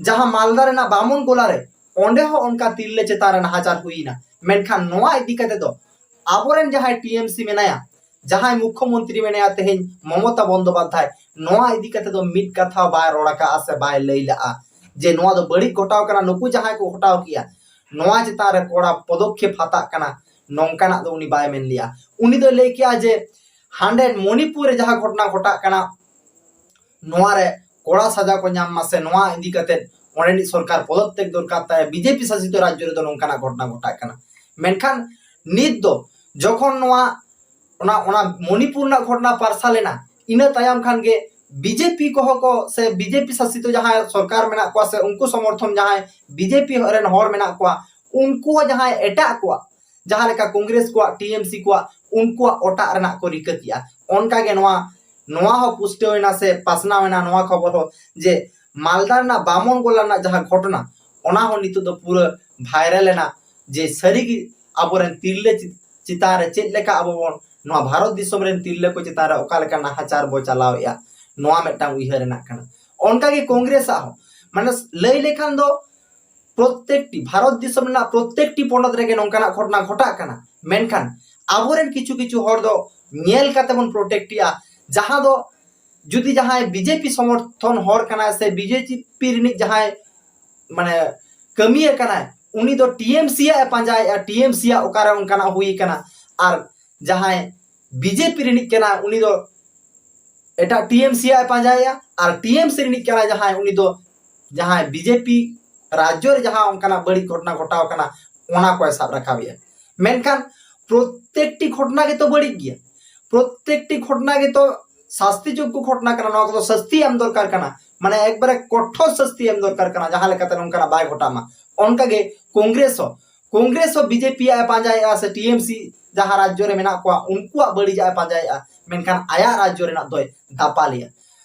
ᱡᱟᱦᱟᱸ ᱢᱟᱞᱫᱟ ᱨᱮᱱᱟᱜ ᱵᱟᱢᱚᱱ ᱜᱳᱞᱟ ᱨᱮ, ᱚᱸᱰᱮ ᱦᱚᱸ ᱚᱱᱠᱟ ᱛᱤᱨᱞᱟᱹ ᱪᱮᱛᱟᱱ ᱨᱮ ᱱᱟᱦᱟᱪᱟᱨ ᱦᱩᱭᱮᱱᱟ᱾ ᱢᱮᱱᱠᱷᱟᱱ ᱱᱚᱣᱟ ᱤᱫᱤ ᱠᱟᱛᱮ ᱫᱚ ᱟᱵᱚᱨᱮᱱ ᱡᱟᱦᱟᱸᱭ ᱴᱤ ᱮᱢ ᱥᱤ ᱢᱮᱱᱟᱭᱟ, ᱡᱟᱦᱟᱸᱭ ᱢᱩᱠᱠᱷᱚ ᱢᱚᱱᱛᱨᱤ ᱢᱮᱱᱟᱭᱟ ᱛᱮᱦᱮᱧ ᱢᱚᱢᱚᱛᱟ ᱵᱚᱱᱫᱳᱯᱟᱫᱽᱫᱷᱟᱭ, ᱱᱚᱣᱟ ᱤᱫᱤ ᱠᱟᱛᱮ ᱫᱚ ᱢᱤᱫ ᱠᱟᱛᱷᱟ ᱵᱟᱭ ᱨᱚᱲ ᱟᱠᱟᱫᱼᱟ ᱥᱮ ᱵᱟᱭ ᱞᱟᱹᱭ ᱞᱟᱜᱼᱟ ᱡᱮ ᱱᱚᱣᱟ ᱫᱚ ᱵᱟᱹᱲᱤᱡ ᱜᱷᱚᱴᱟᱣ ᱠᱟᱱᱟ, ᱱᱩᱠᱩ ᱡᱟᱦᱟᱸᱭ ᱠᱚ ᱜᱷᱚᱴᱟᱣ ᱠᱮᱜᱼᱟ, ᱱᱚᱣᱟ ᱪᱮᱛᱟᱱ ᱨᱮ ᱠᱚᱲᱟ ᱯᱚᱫᱚᱠᱷᱮᱯ ᱦᱟᱛᱟᱜ ᱠᱟᱱᱟ, ᱱᱚᱝᱠᱟᱱᱟᱜ ᱫᱚ ᱩᱱᱤ ᱵᱟᱭ ᱢᱮᱱ ᱞᱮᱜᱼᱟ᱾ ᱩᱱᱤ ᱫᱚᱭ ᱞᱟᱹᱭ ᱠᱮᱜᱼᱟ ᱡᱮ ᱦᱟᱸᱰᱮ ᱢᱚᱱᱤᱯᱩᱨ ᱨᱮ ᱡᱟᱦᱟᱸ ᱜᱷᱚᱴᱚᱱᱟ ᱜᱷᱚᱴᱟᱜ ᱠᱟᱱᱟ, ᱱᱚᱣᱟ ᱨᱮ ᱠᱚᱲᱟ ᱥᱟᱡᱟ ᱠᱚ ᱧᱟᱢ ᱢᱟ, ᱥᱮ ᱱᱚᱣᱟ ᱤᱫᱤ ᱠᱟᱛᱮ ᱚᱸᱰᱮᱱᱤᱡ ᱥᱚᱨᱠᱟᱨ ᱯᱚᱫᱚᱛᱛᱮᱜ ᱫᱚᱨᱠᱟᱨ ᱛᱟᱭ᱾ ᱵᱤᱡᱮᱯᱤ ᱥᱟᱥᱤᱛ ᱨᱟᱡᱽᱡᱚ ᱨᱮᱫᱚ ᱱᱚᱝᱠᱟᱱᱟᱜ ᱜᱷᱚᱴᱚᱱᱟ ᱜᱷᱚᱴᱟᱜ ᱠᱟᱱᱟ᱾ ᱢᱮᱱᱠᱷᱟᱱ ᱱᱤᱛ ᱫᱚ ᱡᱚᱠᱷᱚᱱ ᱱᱚᱣᱟ ᱚᱱᱟ ᱚᱱᱟ ᱢᱚᱱᱤᱯᱩᱨ ᱨᱮᱱᱟᱜ ᱜᱷᱚᱴᱚᱱᱟ ᱯᱟᱨᱥᱟᱞ ᱮᱱᱟ, ᱤᱱᱟᱹ ᱛᱟᱭᱚᱢ ᱠᱷᱟᱱ ᱜᱮ ᱵᱤᱡᱮᱯᱤ ᱠᱚᱦᱚᱸ ᱠᱚ, ᱥᱮ ᱵᱤᱡᱮᱯᱤ ᱥᱟᱥᱤᱛ ᱡᱟᱦᱟᱸᱭ ᱥᱚᱨᱠᱟᱨ ᱢᱮᱱᱟᱜ ᱠᱚᱣᱟ, ᱥᱮ ᱩᱱᱠᱩ ᱥᱚᱢᱚᱨᱛᱷᱚᱱ ᱡᱟᱦᱟᱸᱭ ᱵᱤᱡᱮᱯᱤ ᱨᱮᱱ ᱦᱚᱲ ᱢᱮᱱᱟᱜ ᱠᱚᱣᱟ, ᱩᱱᱠᱩ ᱦᱚᱸ ᱡᱟᱦᱟᱸᱭ ᱮᱴᱟᱜ ᱠᱚᱣᱟᱜ, ᱡᱟᱦᱟᱸ ᱞᱮᱠᱟ ᱠᱚᱝᱜᱨᱮᱥ ᱠᱚᱣᱟᱜ, ᱴᱤ ᱮᱢ ᱥᱤ ᱠᱚᱣᱟᱜ, ᱩᱱᱠᱩᱣᱟᱜ ᱚᱴᱟᱜ ᱨᱮᱱᱟᱜ ᱠᱚ ᱨᱤᱠᱟᱹ ᱠᱮᱜᱼᱟ᱾ ᱚᱱᱠᱟ ᱜᱮ ᱱᱚᱣᱟ ᱱᱚᱣᱟ ᱦᱚᱸ ᱯᱩᱥᱴᱟᱹᱣ ᱮᱱᱟ ᱥᱮ ᱯᱟᱥᱱᱟᱣ ᱮᱱᱟ ᱱᱚᱣᱟ ᱠᱷᱚᱵᱚᱨ ᱦᱚᱸ, ᱡᱮ ᱢᱟᱞᱫᱟ ᱨᱮᱱᱟᱜ ᱵᱟᱢᱚᱱ ᱜᱚᱞᱟ ᱨᱮᱱᱟᱜ ᱡᱟᱦᱟᱸ ᱜᱷᱚᱴᱚᱱᱟ, ᱚᱱᱟ ᱦᱚᱸ ᱱᱤᱛᱚᱜ ᱫᱚ ᱯᱩᱨᱟᱹ ᱵᱷᱟᱭᱨᱟᱞ ᱮᱱᱟ, ᱡᱮ ᱥᱟᱹᱨᱤᱜᱮ ᱟᱵᱚᱨᱮᱱ ᱛᱤᱨᱞᱟᱹ ᱪᱮ-, ᱪᱮᱛᱟᱱ ᱨᱮ ᱪᱮᱫ ᱞᱮᱠᱟ ᱟᱵᱚ ᱵᱚᱱ, ᱱᱚᱣᱟ ᱵᱷᱟᱨᱚᱛ ᱫᱤᱥᱚᱢ ᱨᱮᱱ ᱛᱤᱨᱞᱟᱹ ᱠᱚ ᱪᱮᱛᱟᱱ ᱨᱮ ᱚᱠᱟ ᱞᱮᱠᱟ ᱱᱟᱦᱟᱪᱟᱨ ᱵᱚ ᱪᱟᱞᱟᱣᱮᱫᱼᱟ, ᱱᱚᱣᱟ ᱢᱤᱫᱴᱟᱝ ᱩᱭᱦᱟᱹᱨ ᱨᱮᱱᱟᱜ ᱠᱟᱱᱟ᱾ ᱚᱱᱠᱟᱜᱮ ᱠᱚᱝᱜᱨᱮᱥ ᱟᱜ ᱦᱚᱸ, ᱢᱟᱱᱮ, ᱞᱟᱹᱭ ᱞᱮᱠᱷᱟᱱ ᱫᱚ ᱯᱨᱚᱛᱮᱠᱴᱤ, ᱵᱷᱟᱨᱚᱛ ᱫᱤᱥᱚᱢ ᱨᱮᱱᱟᱜ ᱯᱨᱚᱛᱮᱠᱴᱤ ᱯᱚᱱᱚᱛ ᱨᱮᱜᱮ ᱱᱚᱝᱠᱟᱱᱟᱜ ᱜᱷᱚᱴᱚᱱᱟ ᱜᱷᱚᱴᱟᱜ ᱠᱟᱱᱟ᱾ ᱢᱮᱱᱠᱷᱟᱱ ᱟᱵᱚᱨᱮᱱ ᱠᱤᱪᱷᱩ ᱠᱤᱪᱷᱩ ᱦᱚᱲ ᱫᱚ ᱧᱮᱞ ᱠᱟᱛᱮ ᱵᱚᱱ ᱯᱨᱚᱴᱮᱠᱴ ᱮᱜᱼᱟ, ᱡᱟᱦᱟᱸ ᱫᱚ ᱡᱩᱫᱤ ᱡᱟᱦᱟᱸᱭ ᱵᱤᱡᱮᱯᱤ ᱥᱚᱢᱚᱨᱛᱷᱚᱱ ᱦᱚᱲ ᱠᱟᱱᱟᱭ ᱥᱮ ᱵᱤᱡᱮᱯᱤ ᱨᱤᱱᱤᱡ ᱡᱟᱦᱟᱸᱭ, ᱢᱟᱱᱮ, ᱠᱟᱹᱢᱤᱭᱟᱹ ᱠᱟᱱᱟᱭ, ᱩᱱᱤ ᱫᱚ ᱴᱤ ᱮᱢ ᱥᱤ ᱟᱜ ᱮ ᱯᱟᱸᱡᱟᱭᱮᱫᱼᱟ, ᱴᱤ ᱮᱢ ᱥᱤ ᱟᱜ ᱚᱠᱟᱨᱮ ᱚᱱᱠᱟᱱᱟᱜ ᱦᱩᱭ ᱠᱟᱱᱟ᱾ ᱟᱨ ᱡᱟᱦᱟᱸᱭ ᱵᱤᱡᱮᱯᱤ ᱨᱤᱱᱤᱡ ᱠᱟᱱᱟᱭ, ᱩᱱᱤ ᱫᱚ ᱮᱴᱟᱜ ᱴᱤ ᱮᱢ ᱥᱤ ᱟᱜ ᱮ ᱯᱟᱸᱡᱟᱭᱮᱫᱼᱟ, ᱟᱨ ᱴᱤ ᱮᱢ ᱥᱤ ᱨᱤᱱᱤᱡ ᱠᱟᱱᱟᱭ ᱡᱟᱦᱟᱸᱭ, ᱩᱱᱤ ᱫᱚ ᱡᱟᱦᱟᱸᱭ ᱵᱤᱡᱮᱯᱤ ᱨᱟᱡᱽᱡᱚ ᱨᱮ ᱡᱟᱦᱟᱸ ᱚᱱᱠᱟᱱᱟᱜ ᱵᱟᱹᱲᱤᱡ ᱜᱷᱚᱴᱚᱱᱟ ᱜᱷᱚᱴᱟᱣ ᱠᱟᱱᱟ, ᱚᱱᱟ ᱠᱚᱭ ᱥᱟᱵ ᱨᱟᱠᱟᱵᱮᱜᱼᱟ᱾ ᱢᱮᱱᱠᱷᱟᱱ ᱯᱨᱚᱛᱮᱠᱴᱤ ᱜᱷᱚᱴᱚᱱᱟ ᱜᱮᱛᱚ ᱵᱟᱹᱲᱤᱡ ᱜᱮᱭᱟ, ᱯᱨᱚᱛᱮᱠᱴᱤ ᱜᱷᱚᱴᱚᱱᱟ ᱜᱮᱛᱚ ᱥᱟᱥᱛᱤ ᱡᱳᱜᱽᱜᱚ ᱜᱷᱚᱴᱚᱱᱟ ᱠᱟᱱᱟ, ᱱᱚᱣᱟ ᱠᱚᱫᱚ ᱥᱟᱥᱛᱤ ᱮᱢ ᱫᱚᱨᱠᱟᱨ ᱠᱟᱱᱟ, ᱢᱟᱱᱮ ᱮᱠᱵᱟᱨᱮ ᱠᱚᱴᱷᱳᱨ ᱥᱟᱥᱛᱤ ᱮᱢ ᱫᱚᱨᱠᱟᱨ ᱠᱟᱱᱟ, ᱡᱟᱦᱟᱸ ᱞᱮᱠᱟᱛᱮ ᱱᱚᱝᱠᱟᱱᱟᱜ ᱵᱟᱭ ᱜᱷᱚᱴᱟᱜ ᱢᱟ᱾ ᱚᱱᱠᱟᱜᱮ ᱠᱚᱝᱜᱨᱮᱥ ᱦᱚᱸ, ᱠᱚᱝᱜᱨᱮᱥ ᱦᱚᱸ ᱵᱤᱡᱮᱯᱤ ᱟᱜ ᱮ ᱯᱟᱸᱡᱟᱭᱮᱫᱼᱟ ᱥᱮ ᱴᱤ ᱮᱢ ᱥᱤ ᱡᱟᱦᱟᱸ ᱨᱟᱡᱽᱡᱚ ᱨᱮ ᱢᱮᱱᱟᱜ ᱠᱚᱣᱟ ᱩᱱᱠᱩᱣᱟᱜ ᱵᱟᱹᱲᱤᱡᱟᱜ ᱮ ᱯᱟᱸᱡᱟᱭᱮᱫᱼᱟ, ᱢᱮᱱᱠᱷᱟᱱ ᱟᱭᱟᱜ ᱨᱟᱡᱽᱡᱚ ᱨᱮᱱᱟᱜ ᱫᱚᱭ ᱫᱟᱯᱟᱞᱮᱜᱼᱟ᱾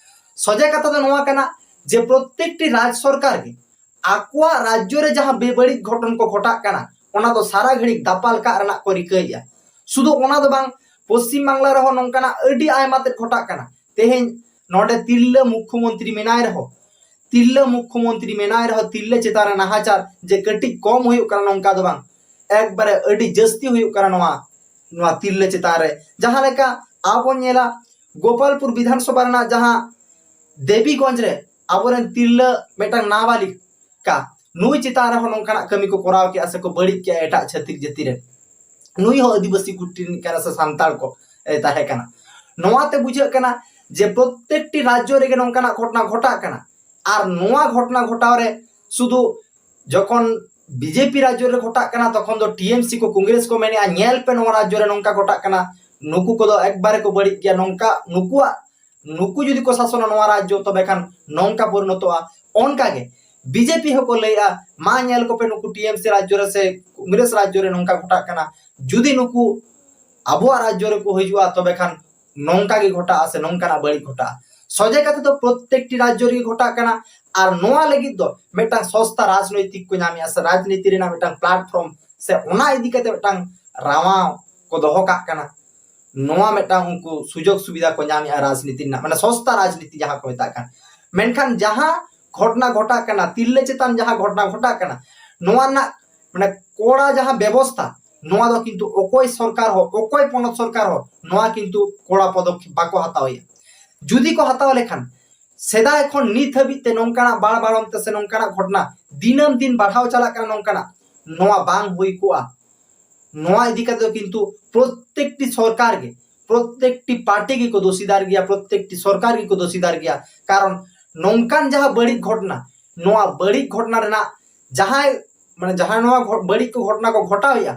ᱥᱚᱡᱷᱮ ᱠᱟᱛᱷᱟ ᱫᱚ ᱱᱚᱣᱟ ᱠᱟᱱᱟ ᱡᱮ ᱯᱨᱚᱛᱮᱠᱴᱤ ᱨᱟᱡᱽ ᱥᱚᱨᱠᱟᱨ ᱜᱮ ᱟᱠᱚᱣᱟᱜ ᱨᱟᱡᱽᱡᱚ ᱨᱮ ᱡᱟᱦᱟᱸ ᱵᱮᱵᱟᱹᱲᱤᱡ ᱜᱷᱚᱴᱚᱱ ᱠᱚ ᱜᱷᱚᱴᱟᱜ ᱠᱟᱱᱟ, ᱚᱱᱟ ᱫᱚ ᱥᱟᱨᱟ ᱜᱷᱟᱹᱲᱤᱡ ᱫᱟᱯᱟᱞ ᱠᱟᱜ ᱨᱮᱱᱟᱜ ᱠᱚ ᱨᱤᱠᱟᱹᱭᱮᱫᱼᱟ᱾ ᱥᱩᱫᱷᱩ ᱚᱱᱟ ᱫᱚ ᱵᱟᱝ, ᱯᱚᱥᱪᱤᱢ ᱵᱟᱝᱞᱟ ᱨᱮᱦᱚᱸ ᱱᱚᱝᱠᱟᱱᱟᱜ ᱟᱹᱰᱤ ᱟᱭᱢᱟ ᱛᱮᱫ ᱜᱷᱚᱴᱟᱜ ᱠᱟᱱᱟ᱾ ᱛᱮᱦᱮᱧ ᱱᱚᱰᱮ ᱛᱤᱨᱞᱟᱹ ᱢᱩᱠᱷᱭᱚᱢᱚᱱᱛᱨᱤ ᱢᱮᱱᱟᱭ ᱨᱮᱦᱚᱸ, ᱛᱤᱨᱞᱟᱹ ᱢᱩᱠᱷᱭᱚᱢᱚᱱᱛᱨᱤ ᱢᱮᱱᱟᱭ ᱨᱮᱦᱚᱸ ᱛᱤᱨᱞᱟᱹ ᱪᱮᱛᱟᱱ ᱨᱮ ᱱᱟᱦᱟᱪᱟᱨ ᱡᱮ ᱠᱟᱹᱴᱤᱡ ᱠᱚᱢ ᱦᱩᱭᱩᱜ ᱠᱟᱱᱟ, ᱱᱚᱝᱠᱟ ᱫᱚ ᱵᱟᱝ, ᱮᱠᱵᱟᱨᱮ ᱟᱹᱰᱤ ᱡᱟᱹᱥᱛᱤ ᱦᱩᱭᱩᱜ ᱠᱟᱱᱟ ᱱᱚᱣᱟ, ᱱᱚᱣᱟ ᱛᱤᱨᱞᱟᱹ ᱪᱮᱛᱟᱱ ᱨᱮ᱾ ᱡᱟᱦᱟᱸ ᱞᱮᱠᱟ ᱟᱵᱚ ᱵᱚᱱ ᱧᱮᱞᱟ, ᱜᱳᱯᱟᱞᱯᱩᱨ ᱵᱤᱫᱷᱟᱱ ᱥᱚᱵᱷᱟ ᱨᱮᱱᱟᱜ ᱡᱟᱦᱟᱸ ᱫᱮᱵᱤᱜᱚᱸᱡᱽ ᱨᱮ ᱟᱵᱚᱨᱮᱱ ᱛᱤᱨᱞᱟᱹ ᱢᱤᱫᱴᱟᱝ ᱱᱟᱵᱟᱞᱤᱠᱟ, ᱱᱩᱭ ᱪᱮᱛᱟᱱ ᱨᱮᱦᱚᱸ ᱱᱚᱝᱠᱟᱱᱟᱜ ᱠᱟᱹᱢᱤ ᱠᱚ ᱠᱚᱨᱟᱣ ᱠᱮᱜᱼᱟ ᱥᱮᱠᱚ ᱵᱟᱹᱲᱤᱡ ᱠᱮᱜᱼᱟ ᱮᱴᱟᱜ ᱪᱷᱟᱹᱛᱤᱠ ᱡᱟᱹᱛᱤ ᱨᱮᱱ᱾ ᱱᱩᱭ ᱦᱚᱸ ᱟᱹᱫᱤᱵᱟᱹᱥᱤ ᱜᱩᱴ ᱨᱤᱱᱤᱡ ᱠᱟᱱᱟ ᱥᱮ ᱥᱟᱱᱛᱟᱲ ᱠᱚ, ᱮ, ᱛᱟᱦᱮᱸ ᱠᱟᱱᱟ᱾ ᱱᱚᱣᱟᱛᱮ ᱵᱩᱡᱷᱟᱹᱜ ᱠᱟᱱᱟ ᱡᱮ ᱯᱨᱚᱛᱮᱠᱴᱤ ᱨᱟᱡᱽᱡᱚ ᱨᱮᱜᱮ ᱱᱚᱝᱠᱟᱱᱟᱜ ᱜᱷᱚᱴᱚᱱᱟ ᱜᱷᱚᱴᱟᱜ ᱠᱟᱱᱟ᱾ ᱟᱨ ᱱᱚᱣᱟ ᱜᱷᱚᱴᱚᱱᱟ ᱜᱷᱚᱴᱟᱣ ᱨᱮ ᱥᱩᱫᱷᱩ ᱡᱚᱠᱷᱚᱱ ᱵᱤᱡᱮᱯᱤ ᱨᱟᱡᱽᱡᱚ ᱨᱮ ᱜᱷᱚᱴᱟᱜ ᱠᱟᱱᱟ, ᱛᱚᱠᱷᱚᱱ ᱫᱚ ᱴᱤᱮᱢᱥᱤ ᱠᱚ, ᱠᱚᱝᱜᱨᱮᱥ ᱠᱚ ᱢᱮᱱᱮᱜᱼᱟ, "ᱧᱮᱞ ᱯᱮ, ᱱᱚᱣᱟ ᱨᱟᱡᱽᱡᱚ ᱨᱮ ᱱᱚᱝᱠᱟ ᱜᱷᱚᱴᱟᱜ ᱠᱟᱱᱟ, ᱱᱩᱠᱩ ᱠᱚᱫᱚ ᱮᱠᱵᱟᱨᱮ ᱠᱚ ᱵᱟᱹᱲᱤᱡ ᱜᱮᱭᱟ, ᱱᱚᱝᱠᱟ ᱱᱩᱠᱩᱣᱟᱜ, ᱱᱩᱠᱩ ᱡᱩᱫᱤ ᱠᱚ ᱥᱟᱥᱚᱱᱟ ᱱᱚᱣᱟ ᱨᱟᱡᱽᱡᱚ, ᱛᱚᱵᱮ ᱠᱷᱟᱱ ᱱᱚᱝᱠᱟ ᱯᱚᱨᱤᱱᱚᱛᱚᱜᱼᱟ᱾" ᱚᱱᱠᱟᱜᱮ ᱵᱤᱡᱮᱯᱤ ᱦᱚᱸᱠᱚ ᱞᱟᱹᱭᱮᱜᱼᱟ, "ᱢᱟ ᱧᱮᱞ ᱠᱚᱯᱮ, ᱱᱩᱠᱩ ᱴᱤᱮᱢᱥᱤ ᱨᱟᱡᱽᱡᱚ ᱨᱮ ᱥᱮ ᱠᱚᱝᱜᱨᱮᱥ ᱨᱟᱡᱽᱡᱚ ᱨᱮ ᱱᱚᱝᱠᱟ ᱜᱷᱚᱴᱟᱜ ᱠᱟᱱᱟ, ᱡᱩᱫᱤ ᱱᱩᱠᱩ ᱟᱵᱚᱣᱟᱜ ᱨᱟᱡᱽᱡᱚ ᱨᱮᱠᱚ ᱦᱤᱡᱩᱜᱼᱟ, ᱛᱚᱵᱮ ᱠᱷᱟᱱ ᱱᱚᱝᱠᱟ ᱜᱮ ᱜᱷᱚᱴᱟᱜᱼᱟ ᱥᱮ ᱱᱚᱝᱠᱟᱱᱟᱜ ᱵᱟᱹᱲᱤᱡ ᱜᱷᱚᱴᱟᱜᱼᱟ᱾" ᱥᱚᱡᱷᱮ ᱠᱟᱛᱷᱟ ᱫᱚ ᱯᱨᱚᱛᱮᱠᱴᱤ ᱨᱟᱡᱽᱡᱚ ᱨᱮᱜᱮ ᱜᱷᱚᱴᱟᱜ ᱠᱟᱱᱟ᱾ ᱟᱨ ᱱᱚᱣᱟ ᱞᱟᱹᱜᱤᱫ ᱫᱚ ᱢᱤᱫᱴᱟᱝ ᱥᱚᱥᱛᱟ ᱨᱟᱡᱽᱱᱳᱭᱛᱤᱠ ᱠᱚ ᱧᱟᱢᱮᱜᱼᱟ ᱥᱮ ᱨᱟᱡᱽᱱᱤᱛᱤ ᱨᱮᱱᱟᱜ ᱢᱤᱫᱴᱟᱝ ᱯᱞᱟᱴᱯᱷᱚᱨᱢ ᱥᱮ ᱚᱱᱟ ᱤᱫᱤ ᱠᱟᱛᱮ ᱢᱤᱫᱴᱟᱝ ᱨᱟᱣᱟᱣ ᱠᱚ ᱫᱚᱦᱚ ᱠᱟᱜ ᱠᱟᱱᱟ᱾ ᱱᱚᱣᱟ ᱢᱤᱫᱴᱟᱝ ᱩᱱᱠᱩ ᱥᱩᱡᱳᱜᱽ ᱥᱩᱵᱤᱫᱷᱟ ᱠᱚ ᱧᱟᱢᱮᱜᱼᱟ ᱨᱟᱡᱽᱱᱤᱛᱤ ᱨᱮᱱᱟᱜ, ᱢᱟᱱᱮ ᱥᱚᱥᱛᱟ ᱨᱟᱡᱽᱱᱤᱛᱤ ᱡᱟᱦᱟᱸ ᱠᱚ ᱢᱮᱛᱟᱜ ᱠᱟᱱ᱾ ᱢᱮᱱᱠᱷᱟᱱ ᱡᱟᱦᱟᱸ ᱜᱷᱚᱴᱚᱱᱟ ᱜᱷᱚᱴᱟᱜ ᱠᱟᱱᱟ, ᱛᱤᱨᱞᱟᱹ ᱪᱮᱛᱟᱱ ᱡᱟᱦᱟᱸ ᱜᱷᱚᱴᱚᱱᱟ ᱜᱷᱚᱴᱟᱜ ᱠᱟᱱᱟ, ᱱᱚᱣᱟ ᱨᱮᱱᱟᱜ ᱢᱟᱱᱮ ᱠᱚᱲᱟ ᱡᱟᱦᱟᱸ ᱵᱮᱵᱚᱥᱛᱷᱟ, ᱱᱚᱣᱟ ᱫᱚ ᱠᱤᱱᱛᱩ ᱚᱠᱚᱭ ᱥᱚᱨᱠᱟᱨ ᱦᱚᱸ, ᱚᱠᱚᱭ ᱯᱚᱱᱚᱛ ᱥᱚᱨᱠᱟᱨ ᱦᱚᱸ ᱱᱚᱣᱟ ᱠᱤᱱᱛᱩ ᱠᱚᱲᱟ ᱯᱚᱫᱚᱠᱷᱮᱯ ᱵᱟᱠᱚ ᱦᱟᱛᱟᱣᱮᱜᱼᱟ᱾ ᱡᱩᱫᱤ ᱠᱚ ᱦᱟᱛᱟᱣ ᱞᱮᱠᱷᱟᱱ, ᱥᱮᱫᱟᱭ ᱠᱷᱚᱱ ᱱᱤᱛ ᱦᱟᱹᱵᱤᱡ ᱛᱮ ᱱᱚᱝᱠᱟᱱᱟᱜ ᱵᱟᱲ ᱵᱟᱲᱚᱱ ᱛᱮ ᱥᱮ ᱱᱚᱝᱠᱟᱱᱟᱜ ᱜᱷᱚᱴᱚᱱᱟ ᱫᱤᱱᱟᱹᱢ ᱫᱤᱱ ᱵᱟᱲᱦᱟᱣ ᱪᱟᱞᱟᱜ ᱠᱟᱱᱟ, ᱱᱚᱝᱠᱟᱱᱟᱜ, ᱱᱚᱣᱟ ᱵᱟᱝ ᱦᱩᱭ ᱠᱚᱜᱼᱟ᱾ ᱱᱚᱣᱟ ᱤᱫᱤ ᱠᱟᱛᱮ ᱫᱚ ᱠᱤᱱᱛᱩ ᱯᱨᱚᱛᱮᱠᱴᱤ ᱥᱚᱨᱠᱟᱨ ᱜᱮ, ᱯᱨᱚᱛᱮᱠᱴᱤ ᱯᱟᱨᱴᱤ ᱜᱮᱠᱚ ᱫᱳᱥᱤᱫᱟᱨ ᱜᱮᱭᱟ, ᱯᱨᱚᱛᱮᱠᱴᱤ ᱥᱚᱨᱠᱟᱨ ᱜᱮᱠᱚ ᱫᱳᱥᱤᱫᱟᱨ ᱜᱮᱭᱟ᱾ ᱠᱟᱨᱚᱱ ᱱᱚᱝᱠᱟᱱ ᱡᱟᱦᱟᱸ ᱵᱟᱹᱲᱤᱡ ᱜᱷᱚᱴᱚᱱᱟ, ᱱᱚᱣᱟ ᱵᱟᱹᱲᱤᱡ ᱜᱷᱚᱴᱚᱱᱟ ᱨᱮᱱᱟᱜ ᱡᱟᱦᱟᱸᱭ, ᱢᱟᱱᱮ ᱡᱟᱦᱟᱸᱭ ᱱᱚᱣᱟ ᱜᱷᱚ-, ᱵᱟᱹᱲᱤᱡ ᱠᱚ ᱜᱷᱚᱴᱚᱱᱟ ᱠᱚ ᱜᱷᱚᱴᱟᱣᱮᱜᱼᱟ,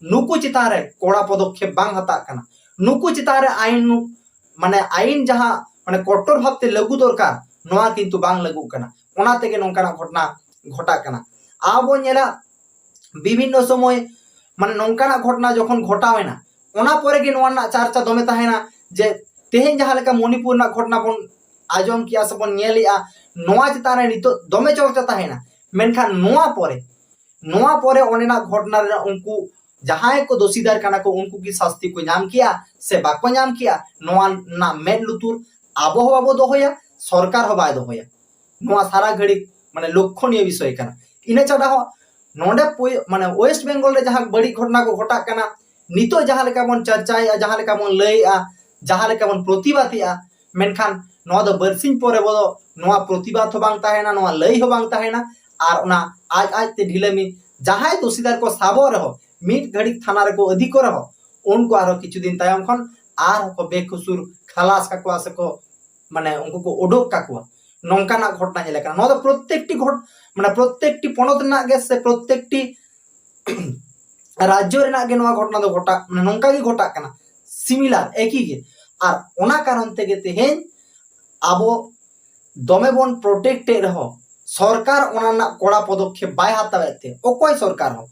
ᱱᱩᱠᱩ ᱪᱮᱛᱟᱱ ᱨᱮ ᱠᱚᱲᱟ ᱯᱚᱫᱚᱠᱷᱮᱯ ᱵᱟᱝ ᱦᱟᱛᱟᱜ ᱠᱟᱱᱟ, ᱱᱩᱠᱩ ᱪᱮᱛᱟᱱ ᱨᱮ ᱟᱭᱤᱱ, ᱢᱟᱱᱮ ᱟᱭᱤᱱ ᱡᱟᱦᱟᱸ ᱢᱟᱱᱮ ᱠᱚᱴᱴᱚᱨ ᱵᱷᱟᱵᱛᱮ ᱞᱟᱹᱜᱩ ᱫᱚᱨᱠᱟᱨ, ᱱᱚᱣᱟ ᱠᱤᱱᱛᱩ ᱵᱟᱝ ᱞᱟᱹᱜᱩᱜ ᱠᱟᱱᱟ᱾ ᱚᱱᱟ ᱛᱮᱜᱮ ᱱᱚᱝᱠᱟᱱᱟᱜ ᱜᱷᱚᱴᱚᱱᱟ ᱜᱷᱚᱴᱟᱜ ᱠᱟᱱᱟ᱾ ᱟᱵᱚ ᱧᱮᱞᱟ, ᱵᱤᱵᱷᱤᱱᱱᱚ ᱥᱚᱢᱚᱭ ᱢᱟᱱᱮ ᱱᱚᱝᱠᱟᱱᱟᱜ ᱜᱷᱚᱴᱚᱱᱟ ᱡᱚᱠᱷᱚᱱ ᱜᱷᱚᱴᱟᱣᱮᱱᱟ, ᱚᱱᱟ ᱯᱚᱨᱮ ᱜᱮ ᱱᱚᱣᱟ ᱨᱮᱱᱟᱜ ᱪᱟᱨᱪᱟ ᱫᱚᱢᱮ ᱛᱟᱦᱮᱱᱟ᱾ ᱡᱮ ᱛᱮᱦᱮᱧ ᱡᱟᱦᱟᱸ ᱞᱮᱠᱟ ᱢᱚᱱᱤᱯᱩᱨ ᱨᱮᱱᱟᱜ ᱜᱷᱚᱴᱚᱱᱟ ᱵᱚᱱ ᱟᱸᱡᱚᱢ ᱠᱮᱜᱼᱟ ᱥᱮ ᱵᱚᱱ ᱧᱮᱞᱮᱜᱼᱟ, ᱱᱚᱣᱟ ᱪᱮᱛᱟᱱ ᱨᱮ ᱱᱤᱛᱚᱜ ᱫᱚᱢᱮ ᱪᱚᱨᱪᱟ ᱛᱟᱦᱮᱱᱟ᱾ ᱢᱮᱱᱠᱷᱟᱱ ᱱᱚᱣᱟ ᱯᱚᱨᱮ, ᱱᱚᱣᱟ ᱯᱚᱨᱮ ᱚᱸᱰᱮᱱᱟᱜ ᱜᱷᱚᱴᱚᱱᱟ ᱨᱮᱱᱟᱜ ᱩᱱᱠᱩ ᱡᱟᱦᱟᱸᱭ ᱠᱚ ᱫᱳᱥᱤᱫᱟᱨ ᱠᱟᱱᱟ ᱠᱚ, ᱩᱱᱠᱩ ᱠᱤ ᱥᱟᱥᱛᱤ ᱠᱚ ᱧᱟᱢ ᱠᱮᱜᱼᱟ ᱥᱮ ᱵᱟᱠᱚ ᱧᱟᱢ ᱠᱮᱜᱼᱟ, ᱱᱚᱣᱟ ᱨᱮᱱᱟᱜ ᱢᱮᱫ ᱞᱩᱛᱩᱨ ᱟᱵᱚ ᱦᱚᱸ ᱵᱟᱵᱚ ᱫᱚᱦᱚᱭᱟ, ᱥᱚᱨᱠᱟᱨ ᱦᱚᱸ ᱵᱟᱭ ᱫᱚᱦᱚᱭᱟ᱾ ᱱᱚᱣᱟ ᱥᱟᱨᱟ ᱜᱷᱟᱹᱲᱤᱡ ᱢᱟᱱᱮ ᱞᱚᱠᱠᱷᱚᱱᱤᱭᱚ ᱵᱤᱥᱚᱭ ᱠᱟᱱᱟ᱾ ᱤᱱᱟᱹ ᱪᱷᱟᱰᱟ ᱦᱚᱸ ᱱᱚᱰᱮ ᱯᱩᱭ-, ᱢᱟᱱᱮ ᱳᱭᱮᱥᱴ ᱵᱮᱝᱜᱚᱞ ᱨᱮ ᱡᱟᱦᱟᱸ ᱵᱟᱹᱲᱤᱡ ᱜᱷᱚᱴᱚᱱᱟ ᱠᱚ ᱜᱷᱚᱴᱟᱜ ᱠᱟᱱᱟ, ᱱᱤᱛᱚᱜ ᱡᱟᱦᱟᱸ ᱞᱮᱠᱟ ᱵᱚᱱ ᱪᱟᱨᱪᱟᱭᱮᱜᱼᱟ, ᱡᱟᱦᱟᱸ ᱞᱮᱠᱟ ᱵᱚᱱ ᱞᱟᱹᱭᱮᱜᱼᱟ, ᱡᱟᱦᱟᱸ ᱞᱮᱠᱟ ᱵᱚᱱ ᱯᱨᱚᱛᱤᱵᱟᱫᱮᱜᱼᱟ, ᱢᱮᱱᱠᱷᱟᱱ ᱱᱚᱣᱟ ᱫᱚ ᱵᱟᱨᱥᱤᱧ ᱯᱚᱨᱮ ᱵᱚ ᱱᱚᱣᱟ ᱯᱨᱚᱛᱤᱵᱟᱫ ᱦᱚᱸ ᱵᱟᱝ ᱛᱟᱦᱮᱱᱟ, ᱱᱚᱣᱟ ᱞᱟᱹᱭ ᱦᱚᱸ ᱵᱟᱝ ᱛᱟᱦᱮᱱᱟ᱾ ᱟᱨ ᱚᱱᱟ ᱟᱡ ᱟᱡ ᱛᱮ ᱰᱷᱤᱞᱟᱹᱢᱤ ᱡᱟᱦᱟᱸᱭ ᱫᱳᱥᱤᱫᱟᱨ ᱠᱚ ᱥᱟᱵᱚᱜ ᱨᱮᱦᱚᱸ, ᱢᱤᱫ ᱜᱷᱟᱹᱲᱤᱡ ᱛᱷᱟᱱᱟ ᱨᱮᱠᱚ ᱤᱫᱤ ᱠᱚ ᱨᱮᱦᱚᱸ, ᱩᱱᱠᱩ ᱟᱨᱦᱚᱸ ᱠᱤᱪᱷᱩ ᱫᱤᱱ ᱛᱟᱭᱚᱢ ᱠᱷᱚᱱ ᱟᱨᱦᱚᱸ ᱠᱚ ᱵᱮᱠᱚᱥᱩᱨ ᱠᱷᱟᱞᱟᱥ ᱠᱟᱠᱚᱣᱟ ᱥᱮᱠᱚ, ᱢᱟᱱᱮ, ᱩᱱᱠᱩ ᱠᱚ ᱩᱰᱩᱠ ᱠᱟᱠᱚᱣᱟ᱾ ᱱᱚᱝᱠᱟᱱᱟᱜ ᱜᱷᱚᱴᱚᱱᱟ ᱧᱮᱞ ᱟᱠᱟᱱᱟ᱾ ᱱᱚᱣᱟ ᱫᱚ ᱯᱨᱚᱛᱮᱠᱴᱤ ᱜᱷᱚᱴ ᱢᱟᱱᱮ ᱯᱨᱚᱛᱮᱠᱴᱤ ᱯᱚᱱᱚᱛ ᱨᱮᱱᱟᱜ ᱜᱮ ᱥᱮ ᱯᱨᱚᱛᱮᱠᱴᱤ ᱨᱟᱡᱽᱡᱚ ᱨᱮᱱᱟᱜ ᱜᱮ ᱱᱚᱣᱟ ᱜᱷᱚᱴᱚᱱᱟ ᱫᱚ ᱜᱷᱚᱴᱟᱜ, ᱢᱟᱱᱮ, ᱱᱚᱝᱠᱟ ᱜᱮ ᱜᱷᱚᱴᱟᱜ ᱠᱟᱱᱟ, ᱥᱤᱢᱤᱞᱟᱨ, ᱮᱠᱤ ᱜᱮ᱾ ᱟᱨ ᱚᱱᱟ ᱠᱟᱨᱚᱱ ᱛᱮᱜᱮ ᱛᱮᱦᱮᱧ ᱟᱵᱚ ᱫᱚᱢᱮ ᱵᱚᱱ ᱯᱨᱚᱴᱮᱠᱴ ᱮᱫ ᱨᱮᱦᱚᱸ ᱥᱚᱨᱠᱟᱨ ᱚᱱᱟ ᱨᱮᱱᱟᱜ ᱠᱚᱲᱟ ᱯᱚᱫᱚᱠᱷᱮᱯ ᱵᱟᱭ ᱦᱟᱛᱟᱣᱮᱫ ᱛᱮ, ᱚᱠᱚᱭ ᱥᱚᱨᱠᱟᱨ ᱦᱚᱸ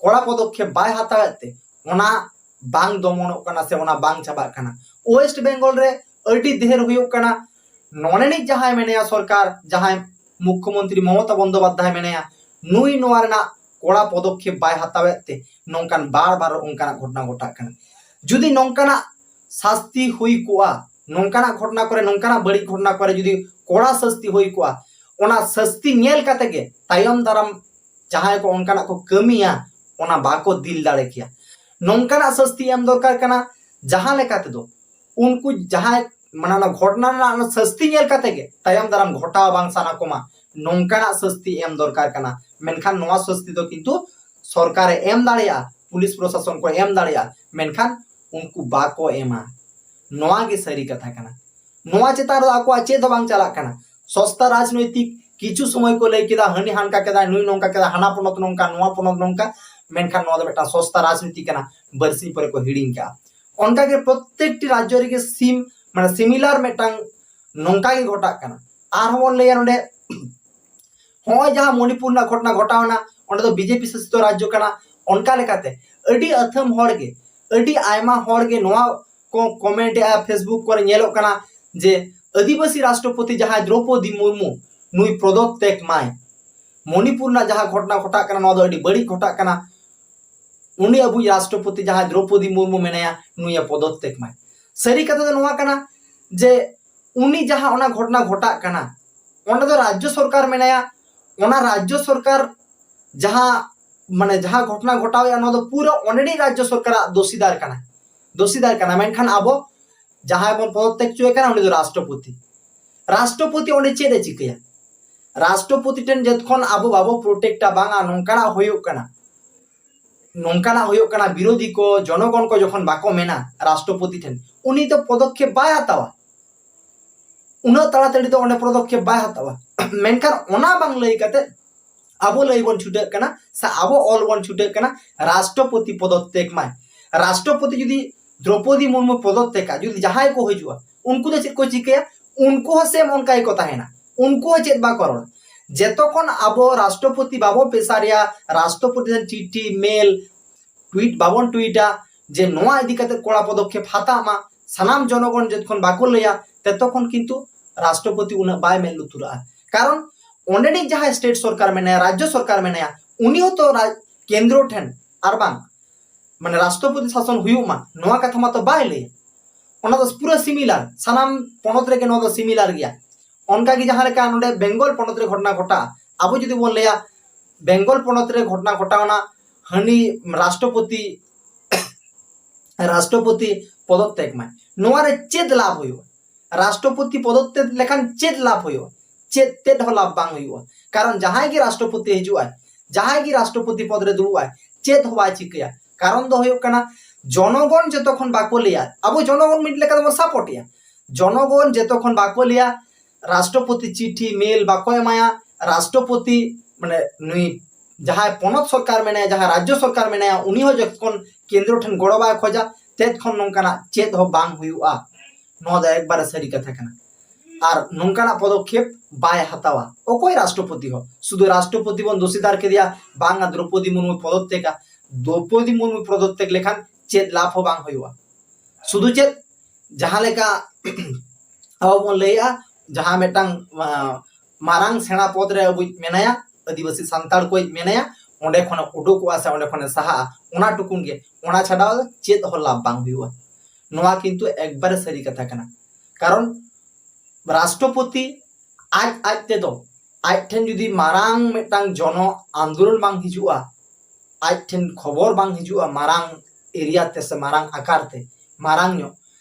ᱠᱚᱲᱟ ᱯᱚᱫᱚᱠᱷᱮᱯ ᱵᱟᱭ ᱦᱟᱛᱟᱣᱮᱫ ᱛᱮ ᱚᱱᱟ ᱵᱟᱝ ᱫᱚᱢᱚᱱᱚᱜ ᱠᱟᱱᱟ ᱥᱮ ᱚᱱᱟ ᱵᱟᱝ ᱪᱟᱵᱟᱜ ᱠᱟᱱᱟ᱾ ᱳᱭᱮᱥᱴ ᱵᱮᱝᱜᱚᱞ ᱨᱮ ᱟᱹᱰᱤ ᱰᱷᱮᱨ ᱦᱩᱭᱩᱜ ᱠᱟᱱᱟ᱾ ᱱᱚᱰᱮᱱᱤᱡ ᱡᱟᱦᱟᱸᱭ ᱢᱮᱱᱟᱭᱟ ᱥᱚᱨᱠᱟᱨ, ᱡᱟᱦᱟᱸᱭ ᱢᱩᱠᱠᱷᱚᱢᱚᱱᱛᱨᱤ ᱢᱚᱢᱚᱛᱟ ᱵᱚᱱᱫᱳᱯᱟᱫᱽᱫᱷᱟᱭ ᱢᱮᱱᱟᱭᱟ, ᱱᱩᱭ ᱱᱚᱣᱟ ᱨᱮᱱᱟᱜ ᱠᱚᱲᱟ ᱯᱚᱫᱚᱠᱷᱮᱯ ᱵᱟᱭ ᱦᱟᱛᱟᱣᱮᱫ ᱛᱮ ᱱᱚᱝᱠᱟᱱ ᱵᱟᱨ ᱵᱟᱨ ᱚᱱᱠᱟᱱᱟᱜ ᱜᱷᱚᱴᱚᱱᱟ ᱜᱷᱚᱴᱟᱜ ᱠᱟᱱᱟ᱾ ᱡᱩᱫᱤ ᱱᱚᱝᱠᱟᱱᱟᱜ ᱥᱟᱥᱛᱤ ᱦᱩᱭ ᱠᱚᱜᱼᱟ, ᱱᱚᱝᱠᱟᱱᱟᱜ ᱜᱷᱚᱴᱚᱱᱟ ᱠᱚᱨᱮ, ᱱᱚᱝᱠᱟᱱᱟᱜ ᱵᱟᱹᱲᱤᱡ ᱜᱷᱚᱴᱚᱱᱟ ᱠᱚᱨᱮ ᱡᱩᱫᱤ ᱠᱚᱲᱟ ᱥᱟᱥᱛᱤ ᱦᱩᱭ ᱠᱚᱜᱼᱟ, ᱚᱱᱟ ᱥᱟᱥᱛᱤ ᱧᱮᱞ ᱠᱟᱛᱮ ᱜᱮ ᱛᱟᱭᱚᱢ ᱫᱟᱨᱟᱢ ᱡᱟᱦᱟᱸᱭ ᱠᱚ ᱚᱱᱠᱟᱱᱟᱜ ᱠᱚ ᱠᱟᱹᱢᱤᱭᱟ, ᱚᱱᱟ ᱵᱟᱠᱚ ᱫᱤᱞ ᱫᱟᱲᱮ ᱠᱮᱭᱟ᱾ ᱱᱚᱝᱠᱟᱱᱟᱜ ᱥᱟᱥᱛᱤ ᱮᱢ ᱫᱚᱨᱠᱟᱨ ᱠᱟᱱᱟ, ᱡᱟᱦᱟᱸ ᱞᱮᱠᱟ ᱛᱮᱫᱚ ᱩᱱᱠᱩ ᱡᱟᱦᱟᱸᱭ, ᱢᱟᱱᱮ, ᱚᱱᱟ ᱜᱷᱚᱴᱚᱱᱟ ᱨᱮᱱᱟᱜ ᱚᱱᱟ ᱥᱟᱥᱛᱤ ᱧᱮᱞ ᱠᱟᱛᱮ ᱜᱮ ᱛᱟᱭᱚᱢ ᱫᱟᱨᱟᱢ ᱜᱷᱚᱴᱟᱣ ᱵᱟᱝ ᱥᱟᱱᱟ ᱠᱚᱢᱟ, ᱱᱚᱝᱠᱟᱱᱟᱜ ᱥᱟᱥᱛᱤ ᱮᱢ ᱫᱚᱨᱠᱟᱨ ᱠᱟᱱᱟ᱾ ᱢᱮᱱᱠᱷᱟᱱ ᱱᱚᱣᱟ ᱥᱟᱥᱛᱤ ᱫᱚ ᱠᱤᱱᱛᱩ ᱥᱚᱨᱠᱟᱨᱮ ᱮᱢ ᱫᱟᱲᱮᱭᱟᱜᱼᱟ, ᱯᱩᱞᱤᱥ ᱯᱨᱚᱥᱟᱥᱚᱱ ᱠᱚ ᱮᱢ ᱫᱟᱲᱮᱭᱟᱜᱼᱟ, ᱢᱮᱱᱠᱷᱟᱱ ᱩᱱᱠᱩ ᱵᱟᱠᱚ ᱮᱢᱟ᱾ ᱱᱚᱣᱟ ᱜᱮ ᱥᱟᱹᱨᱤ ᱠᱟᱛᱷᱟ ᱠᱟᱱᱟ᱾ ᱱᱚᱣᱟ ᱪᱮᱛᱟᱱ ᱨᱮᱫᱚ ᱟᱠᱚᱣᱟᱜ ᱪᱮᱫ ᱦᱚᱸ ᱵᱟᱝ ᱪᱟᱞᱟᱜ ᱠᱟᱱᱟ᱾ ᱥᱚᱥᱛᱟ ᱨᱟᱡᱽᱱᱳᱭᱛᱤᱠ, ᱠᱤᱪᱷᱩ ᱥᱚᱢᱚᱭ ᱠᱚ ᱞᱟᱹᱭ ᱠᱮᱫᱟ, ᱦᱟᱹᱱᱤ ᱦᱟᱱᱠᱟ ᱠᱮᱫᱟᱭ, ᱱᱩᱭ ᱱᱚᱝᱠᱟ ᱠᱮᱫᱟ, ᱦᱟᱱᱟ ᱯᱚᱱᱚᱛ ᱱᱚᱝᱠᱟ, ᱱᱚᱣᱟ ᱯᱚᱱᱚᱛ ᱱᱚᱝᱠᱟ, ᱢᱮᱱᱠᱷᱟᱱ ᱱᱚᱣᱟ ᱫᱚ ᱢᱤᱫᱴᱟᱝ ᱥᱚᱥᱛᱟ ᱨᱟᱡᱽᱱᱤᱛᱤ ᱠᱟᱱᱟ, ᱵᱟᱨᱥᱤᱧ ᱯᱚᱨᱮ ᱠᱚ ᱦᱤᱲᱤᱧ ᱠᱟᱜᱼᱟ᱾ ᱚᱱᱠᱟᱜᱮ ᱯᱨᱚᱛᱮᱠᱴᱤ ᱨᱟᱡᱽᱡᱚ ᱨᱮᱜᱮ ᱥᱤᱢ, ᱢᱟᱱᱮ, ᱥᱤᱢᱤᱞᱟᱨ ᱢᱤᱫᱴᱟᱝ ᱱᱚᱝᱠᱟ ᱜᱮ ᱜᱷᱚᱴᱟᱜ ᱠᱟᱱᱟ᱾ ᱟᱨᱦᱚᱸ ᱵᱚᱱ ᱞᱟᱹᱭᱟ ᱱᱚᱰᱮ, ᱦᱚᱸᱜᱼᱚᱭ ᱡᱟᱦᱟᱸ ᱢᱚᱱᱤᱯᱩᱨ ᱨᱮᱱᱟᱜ ᱜᱷᱚᱴᱚᱱᱟ ᱜᱷᱚᱴᱟᱣ ᱮᱱᱟ, ᱚᱸᱰᱮ ᱫᱚ ᱵᱤᱡᱮᱯᱤ ᱥᱟᱥᱤᱛ ᱨᱟᱡᱽᱡᱚ ᱠᱟᱱᱟ᱾ ᱚᱱᱠᱟ ᱞᱮᱠᱟᱛᱮ ᱟᱹᱰᱤ ᱟᱹᱛᱷᱟᱹᱢ ᱦᱚᱲ ᱜᱮ, ᱟᱹᱰᱤ ᱟᱭᱢᱟ ᱦᱚᱲ ᱜᱮ ᱱᱚᱣᱟ ᱠᱚ ᱠᱚᱢᱮᱱᱴ ᱮᱜᱼᱟ, ᱯᱷᱮᱥᱵᱩᱠ ᱠᱚᱨᱮ ᱧᱮᱞᱚᱜ ᱠᱟᱱᱟ ᱡᱮ ᱟᱹᱫᱤᱵᱟᱹᱥᱤ ᱨᱟᱥᱴᱨᱚᱯᱚᱛᱤ ᱡᱟᱦᱟᱸᱭ ᱫᱨᱚᱯᱚᱫᱤ ᱢᱩᱨᱢᱩ, ᱱᱩᱭ ᱯᱚᱫᱚᱛᱛᱮᱜᱽ ᱢᱟᱭ᱾ ᱢᱚᱱᱤᱯᱩᱨ ᱨᱮᱱᱟᱜ ᱡᱟᱦᱟᱸ ᱜᱷᱚᱴᱚᱱᱟ ᱜᱷᱚᱴᱟᱜ ᱠᱟᱱᱟ, ᱱᱚᱣᱟ ᱫᱚ ᱟᱹᱰᱤ ᱵᱟᱹᱲᱤᱡ ᱜᱷᱚᱴᱟᱜ ᱠᱟᱱᱟ᱾ ᱩᱱᱤ ᱟᱵᱚᱭᱤᱡ ᱨᱟᱥᱴᱨᱚᱯᱚᱛᱤ ᱡᱟᱦᱟᱸᱭ ᱫᱨᱚᱯᱚᱫᱤ ᱢᱩᱨᱢᱩ ᱢᱮᱱᱟᱭᱟ, ᱱᱩᱭᱮ ᱯᱚᱫᱚᱛᱛᱮᱜᱽ ᱢᱟᱭ᱾ ᱥᱟᱹᱨᱤ ᱠᱟᱛᱷᱟ ᱫᱚ ᱱᱚᱣᱟ ᱠᱟᱱᱟ ᱡᱮ ᱩᱱᱤ ᱡᱟᱦᱟᱸ ᱚᱱᱟ ᱜᱷᱚᱴᱚᱱᱟ ᱜᱷᱚᱴᱟᱜ ᱠᱟᱱᱟ, ᱚᱸᱰᱮ ᱫᱚ ᱨᱟᱡᱽᱡᱚ ᱥᱚᱨᱠᱟᱨ ᱢᱮᱱᱟᱭᱟ, ᱚᱱᱟ ᱨᱟᱡᱽᱡᱚ ᱥᱚᱨᱠᱟᱨ ᱡᱟᱦᱟᱸ, ᱢᱟᱱᱮ, ᱡᱟᱦᱟᱸ ᱜᱷᱚᱴᱚᱱᱟ ᱜᱷᱚᱴᱟᱣᱮᱜᱼᱟ, ᱱᱚᱣᱟ ᱫᱚ ᱯᱩᱨᱟᱹ ᱚᱸᱰᱮᱱᱤᱡ ᱨᱟᱡᱽᱡᱚ ᱥᱚᱨᱠᱟᱨᱟᱜ ᱫᱳᱥᱤᱫᱟᱨ ᱠᱟᱱᱟ, ᱫᱳᱥᱤᱫᱟᱨ ᱠᱟᱱᱟ᱾ ᱢᱮᱱᱠᱷᱟᱱ ᱟᱵᱚ ᱡᱟᱦᱟᱸᱭ ᱵᱚᱱ ᱯᱚᱫᱚᱛᱛᱮᱜᱽ ᱦᱚᱪᱚᱭᱮ ᱠᱟᱱᱟ, ᱩᱱᱤ ᱫᱚ ᱨᱟᱥᱴᱨᱚᱯᱚᱛᱤ᱾ ᱨᱟᱥᱴᱨᱚᱯᱚᱛᱤ ᱚᱸᱰᱮ ᱪᱮᱫ ᱮ ᱪᱤᱠᱟᱹᱭᱟ? ᱨᱟᱥᱴᱨᱚᱯᱚᱛᱤ ᱴᱷᱮᱱ ᱡᱚᱛᱚᱠᱷᱚᱱ ᱟᱵᱚ ᱵᱟᱵᱚ ᱯᱨᱚᱴᱮᱠᱴᱟ, ᱵᱟᱝᱟ, ᱱᱚᱝᱠᱟᱱᱟᱜ ᱦᱩᱭᱩᱜ ᱠᱟᱱᱟ, ᱱᱚᱝᱠᱟᱱᱟᱜ ᱦᱩᱭᱩᱜ ᱠᱟᱱᱟ, ᱵᱤᱨᱳᱫᱷᱤ ᱠᱚ, ᱡᱚᱱᱚᱜᱚᱱ ᱠᱚ ᱡᱚᱠᱷᱚᱱ ᱵᱟᱠᱚ ᱢᱮᱱᱟ ᱨᱟᱥᱴᱨᱚᱯᱚᱛᱤ ᱴᱷᱮᱱ, ᱩᱱᱤ ᱫᱚ ᱯᱚᱫᱚᱠᱷᱮᱯ ᱵᱟᱭ ᱦᱟᱛᱟᱣᱟ᱾ ᱩᱱᱟᱹᱜ ᱛᱟᱲᱟᱛᱟᱲᱤ ᱫᱚ ᱚᱸᱰᱮ ᱯᱚᱫᱚᱠᱷᱮᱯ ᱵᱟᱭ ᱦᱟᱛᱟᱣᱟ᱾ ᱢᱮᱱᱠᱷᱟᱱ ᱚᱱᱟ ᱵᱟᱝ ᱞᱟᱹᱭ ᱠᱟᱛᱮ ᱟᱵᱚ ᱞᱟᱹᱭ ᱵᱚᱱ ᱪᱷᱩᱴᱟᱹᱜ ᱠᱟᱱᱟ ᱥᱮ ᱟᱵᱚ ᱚᱞ ᱵᱚᱱ ᱪᱷᱩᱴᱟᱹᱜ ᱠᱟᱱᱟ, ᱨᱟᱥᱴᱨᱚᱯᱚᱛᱤ ᱯᱚᱫᱚᱛᱛᱮᱠ ᱢᱟᱭ᱾ ᱨᱟᱥᱴᱨᱚᱯᱚᱛᱤ ᱡᱩᱫᱤ ᱫᱨᱚᱯᱚᱫᱤ ᱢᱩᱨᱢᱩ ᱯᱚᱫᱚᱛᱛᱮᱠᱟ, ᱡᱩᱫᱤ ᱡᱟᱦᱟᱸᱭ ᱠᱚ ᱦᱤᱡᱩᱜᱼᱟ, ᱩᱱᱠᱩ ᱫᱚ ᱪᱮᱫ ᱠᱚ ᱪᱤᱠᱟᱹᱭᱟ? ᱩᱱᱠᱩ ᱦᱚᱸ ᱥᱮᱢ ᱚᱱᱠᱟ ᱜᱮᱠᱚ ᱛᱟᱦᱮᱱᱟ, ᱩᱱᱠᱩ ᱦᱚᱸ ᱪᱮᱫ ᱵᱟᱠᱚ ᱨᱚᱲᱟ᱾ ᱡᱮᱛᱚᱠᱷᱚᱱ ᱟᱵᱚ ᱨᱟᱥᱴᱨᱚᱯᱚᱛᱤ ᱵᱟᱵᱚ ᱯᱮᱥᱟᱨᱮᱭᱟ, ᱨᱟᱥᱴᱨᱚᱯᱚᱛᱤ ᱴᱷᱮᱱ ᱪᱤᱴᱷᱤ, ᱢᱮᱞ, ᱴᱩᱭᱤᱴ ᱵᱟᱵᱚᱱ ᱴᱩᱭᱤᱴᱟ ᱡᱮ ᱱᱚᱣᱟ ᱤᱫᱤ ᱠᱟᱛᱮ ᱠᱚᱲᱟ ᱯᱚᱫᱚᱠᱷᱮᱯ ᱦᱟᱛᱟᱣ ᱢᱟ, ᱥᱟᱱᱟᱢ ᱡᱚᱱᱚᱜᱚᱱ ᱡᱚᱛᱚᱠᱷᱚᱱ ᱵᱟᱠᱚ ᱞᱟᱹᱭᱟ, ᱛᱚᱛᱚᱠᱷᱚᱱ ᱠᱤᱱᱛᱩ ᱨᱟᱥᱴᱨᱚᱯᱚᱛᱤ ᱩᱱᱟᱹᱜ ᱵᱟᱭ ᱢᱮᱫ ᱞᱩᱛᱩᱨᱟᱜᱼᱟ᱾ ᱠᱟᱨᱚᱱ ᱚᱸᱰᱮᱱᱤᱡ ᱡᱟᱦᱟᱸᱭ ᱥᱴᱮᱴ ᱥᱚᱨᱠᱟᱨ ᱢᱮᱱᱟᱭᱟ, ᱨᱟᱡᱽᱡᱚ ᱥᱚᱨᱠᱟᱨ ᱢᱮᱱᱟᱭᱟ, ᱩᱱᱤ ᱦᱚᱸᱛᱚ ᱨᱟᱡᱽ-, ᱠᱮᱱᱫᱨᱚ ᱴᱷᱮᱱ ᱟᱨ ᱵᱟᱝ ᱢᱟᱱᱮ ᱨᱟᱥᱴᱨᱚᱯᱚᱛᱤ ᱥᱟᱥᱚᱱ ᱦᱩᱭᱩᱜ ᱢᱟ, ᱱᱚᱣᱟ ᱠᱟᱛᱷᱟ ᱢᱟᱛᱚ ᱵᱟᱭ ᱞᱟᱹᱭᱟ᱾ ᱚᱱᱟ ᱫᱚ ᱯᱩᱨᱟᱹ ᱥᱤᱢᱤᱞᱟᱨ, ᱥᱟᱱᱟᱢ ᱯᱚᱱᱚᱛ ᱨᱮᱜᱮ ᱱᱚᱣᱟ ᱫᱚ ᱥᱤᱢᱤᱞᱟᱨ ᱜᱮᱭᱟ᱾ ᱚᱱᱠᱟᱜᱮ ᱡᱟᱦᱟᱸ ᱞᱮᱠᱟ ᱱᱚᱰᱮ ᱵᱮᱝᱜᱚᱞ ᱯᱚᱱᱚᱛ ᱨᱮ ᱜᱷᱚᱴᱚᱱᱟ ᱜᱷᱚᱴᱟᱜᱼᱟ, ᱟᱵᱚ ᱡᱩᱫᱤ ᱵᱚᱱ ᱞᱟᱹᱭᱟ ᱵᱮᱝᱜᱚᱞ ᱯᱚᱱᱚᱛ ᱨᱮ ᱜᱷᱚᱴᱚᱱᱟ ᱜᱷᱚᱴᱟᱣᱱᱟ, ᱦᱟᱹᱱᱤ ᱨᱟᱥᱴᱨᱚᱯᱚᱛᱤ, ᱨᱟᱥᱴᱨᱚᱯᱚᱛᱤ ᱯᱚᱫᱚᱛᱛᱮᱠ ᱢᱟᱭ, ᱱᱚᱣᱟ ᱨᱮ ᱪᱮᱫ ᱞᱟᱵᱷ ᱦᱩᱭᱩᱜᱼᱟ? ᱨᱟᱥᱴᱨᱚᱯᱚᱛᱤ ᱯᱚᱫᱚᱛᱛᱮᱠ ᱞᱮᱠᱷᱟᱱ ᱪᱮᱫ ᱞᱟᱵᱷ ᱦᱩᱭᱩᱜᱼᱟ? ᱪᱮᱫ ᱛᱮᱫ ᱦᱚᱸ ᱞᱟᱵᱷ ᱵᱟᱝ ᱦᱩᱭᱩᱜᱼᱟ᱾ ᱠᱟᱨᱚᱱ ᱡᱟᱦᱟᱸᱭ ᱜᱮ ᱨᱟᱥᱴᱨᱚᱯᱚᱛᱤ ᱦᱤᱡᱩᱜᱼᱟᱭ, ᱡᱟᱦᱟᱸᱭ ᱜᱮ ᱨᱟᱥᱴᱨᱚᱯᱚᱛᱤ ᱯᱚᱫ ᱨᱮ ᱫᱩᱲᱩᱵᱼᱟᱭ, ᱪᱮᱫ ᱦᱚᱸ ᱵᱟᱭ ᱪᱤᱠᱟᱹᱭᱟ᱾ ᱠᱟᱨᱚᱱ ᱫᱚ ᱦᱩᱭᱩᱜ ᱠᱟᱱᱟ, ᱡᱚᱱᱚᱜᱚᱱ ᱡᱚᱛᱚᱠᱷᱚᱱ ᱵᱟᱠᱚ ᱞᱟᱹᱭᱟ, ᱟᱵᱚ ᱡᱚᱱᱚᱜᱚᱱ ᱢᱤᱫ ᱞᱮᱠᱟ ᱛᱮᱵᱚᱱ ᱥᱟᱯᱳᱨᱴ ᱮᱭᱟ, ᱡᱚᱱᱚᱜᱚᱱ ᱡᱚᱛᱚᱠᱷᱚᱱ ᱵᱟᱠᱚ ᱞᱟᱹᱭᱟ, ᱨᱟᱥᱴᱨᱚᱯᱚᱛᱤ ᱪᱤᱴᱷᱤ ᱢᱮᱞ ᱵᱟᱠᱚ ᱮᱢᱟᱭᱟ, ᱨᱟᱥᱴᱨᱚᱯᱚᱛᱤ ᱢᱟᱱᱮ ᱱᱩᱭ ᱡᱟᱦᱟᱸᱭ ᱯᱚᱱᱚᱛ ᱥᱚᱨᱠᱟᱨ ᱢᱮᱱᱟᱭᱟ, ᱡᱟᱦᱟᱸᱭ ᱨᱟᱡᱽᱡᱚ ᱥᱚᱨᱠᱟᱨ ᱢᱮᱱᱟᱭᱟ, ᱩᱱᱤ ᱦᱚᱸ ᱡᱚᱛᱚᱠᱷᱚᱱ ᱠᱮᱱᱫᱨᱚ ᱴᱷᱮᱱ ᱜᱚᱲᱚ ᱵᱟᱭ ᱠᱷᱚᱡᱟ, ᱛᱮᱫ ᱠᱷᱚᱱ ᱱᱚᱝᱠᱟᱱᱟᱜ ᱪᱮᱫ ᱦᱚᱸ ᱵᱟᱝ ᱦᱩᱭᱩᱜᱼᱟ᱾ ᱱᱚᱣᱟ ᱫᱚ ᱮᱠᱵᱟᱨᱮ ᱥᱟᱹᱨᱤ ᱠᱟᱛᱷᱟ ᱠᱟᱱᱟ᱾ ᱟᱨ ᱱᱚᱝᱠᱟᱱᱟᱜ ᱯᱚᱫᱚᱠᱷᱮᱯ ᱵᱟᱭ ᱦᱟᱛᱟᱣᱟ ᱚᱠᱚᱭ ᱨᱟᱥᱴᱨᱚᱯᱚᱛᱤ ᱦᱚᱸ᱾ ᱥᱩᱫᱷᱩ ᱨᱟᱥᱴᱨᱚᱯᱚᱛᱤ ᱵᱚᱱ ᱫᱳᱥᱤᱫᱟᱨ ᱠᱮᱫᱮᱭᱟ, ᱵᱟᱝᱟ ᱫᱨᱚᱯᱚᱫᱤ ᱢᱩᱨᱢᱩ ᱯᱚᱫᱚᱛᱛᱮᱠᱟ, ᱫᱨᱚᱯᱚᱫᱤ ᱢᱩᱨᱢᱩ ᱯᱚᱫᱚᱛᱛᱮᱠ ᱞᱮᱠᱷᱟᱱ ᱪᱮᱫ ᱞᱟᱵᱷ ᱦᱚᱸ ᱵᱟᱝ ᱦᱩᱭᱩᱜᱼᱟ᱾ ᱥᱩᱫᱷᱩ ᱪᱮᱫ, ᱡᱟᱦᱟᱸ ᱞᱮᱠᱟ ᱟᱵᱚ ᱵᱚᱱ ᱞᱟᱹᱭᱮᱜᱼᱟ, ᱡᱟᱦᱟᱸ ᱢᱤᱫᱴᱟᱝ, ᱟᱸ, ᱢᱟᱨᱟᱝ ᱥᱮᱬᱟ ᱯᱚᱫ ᱨᱮ ᱟᱵᱚᱭᱤᱡ ᱢᱮᱱᱟᱭᱟ, ᱟᱹᱫᱤᱵᱟᱹᱥᱤ ᱥᱟᱱᱛᱟᱲ ᱠᱚᱭᱤᱡ ᱢᱮᱱᱟᱭᱟ, ᱚᱸᱰᱮ ᱠᱷᱚᱱᱮ ᱩᱰᱩᱠᱚᱜᱼᱟ ᱥᱮ ᱚᱸᱰᱮ ᱠᱷᱚᱱᱮ ᱥᱟᱦᱟᱜᱼᱟ, ᱚᱱᱟ ᱴᱩᱠᱩᱱ ᱜᱮ᱾ ᱚᱱᱟ ᱪᱷᱟᱰᱟ ᱪᱮᱫ ᱦᱚᱸ ᱞᱟᱵᱷ ᱵᱟᱝ ᱦᱩᱭᱩᱜᱼᱟ᱾ ᱱᱚᱣᱟ ᱠᱤᱱᱛᱩ ᱮᱠᱵᱟᱨᱮ ᱥᱟᱹᱨᱤ ᱠᱟᱛᱷᱟ ᱠᱟᱱᱟ᱾ ᱠᱟᱨᱚᱱ ᱨᱟᱥᱴᱨᱚᱯᱚᱛᱤ ᱟᱡ ᱟᱡ ᱛᱮᱫᱚ, ᱟᱡ ᱴᱷᱮᱱ ᱡᱩᱫᱤ ᱢᱟᱨᱟᱝ ᱢᱤᱫᱴᱟᱝ ᱡᱚᱱᱚ ᱟᱱᱫᱳᱞᱚᱱ ᱵᱟᱝ ᱦᱤᱡᱩᱜᱼᱟ, ᱟᱡ ᱴᱷᱮᱱ ᱠᱷᱚᱵᱚᱨ ᱵᱟᱝ ᱦᱤᱡᱩᱜᱼᱟ ᱢᱟᱨᱟᱝ ᱮᱨᱤᱭᱟ ᱛᱮ ᱥᱮ ᱢᱟᱨᱟᱝ ᱟᱠᱟᱨ ᱛᱮ, ᱢᱟᱨᱟᱝ ᱧᱚᱜ,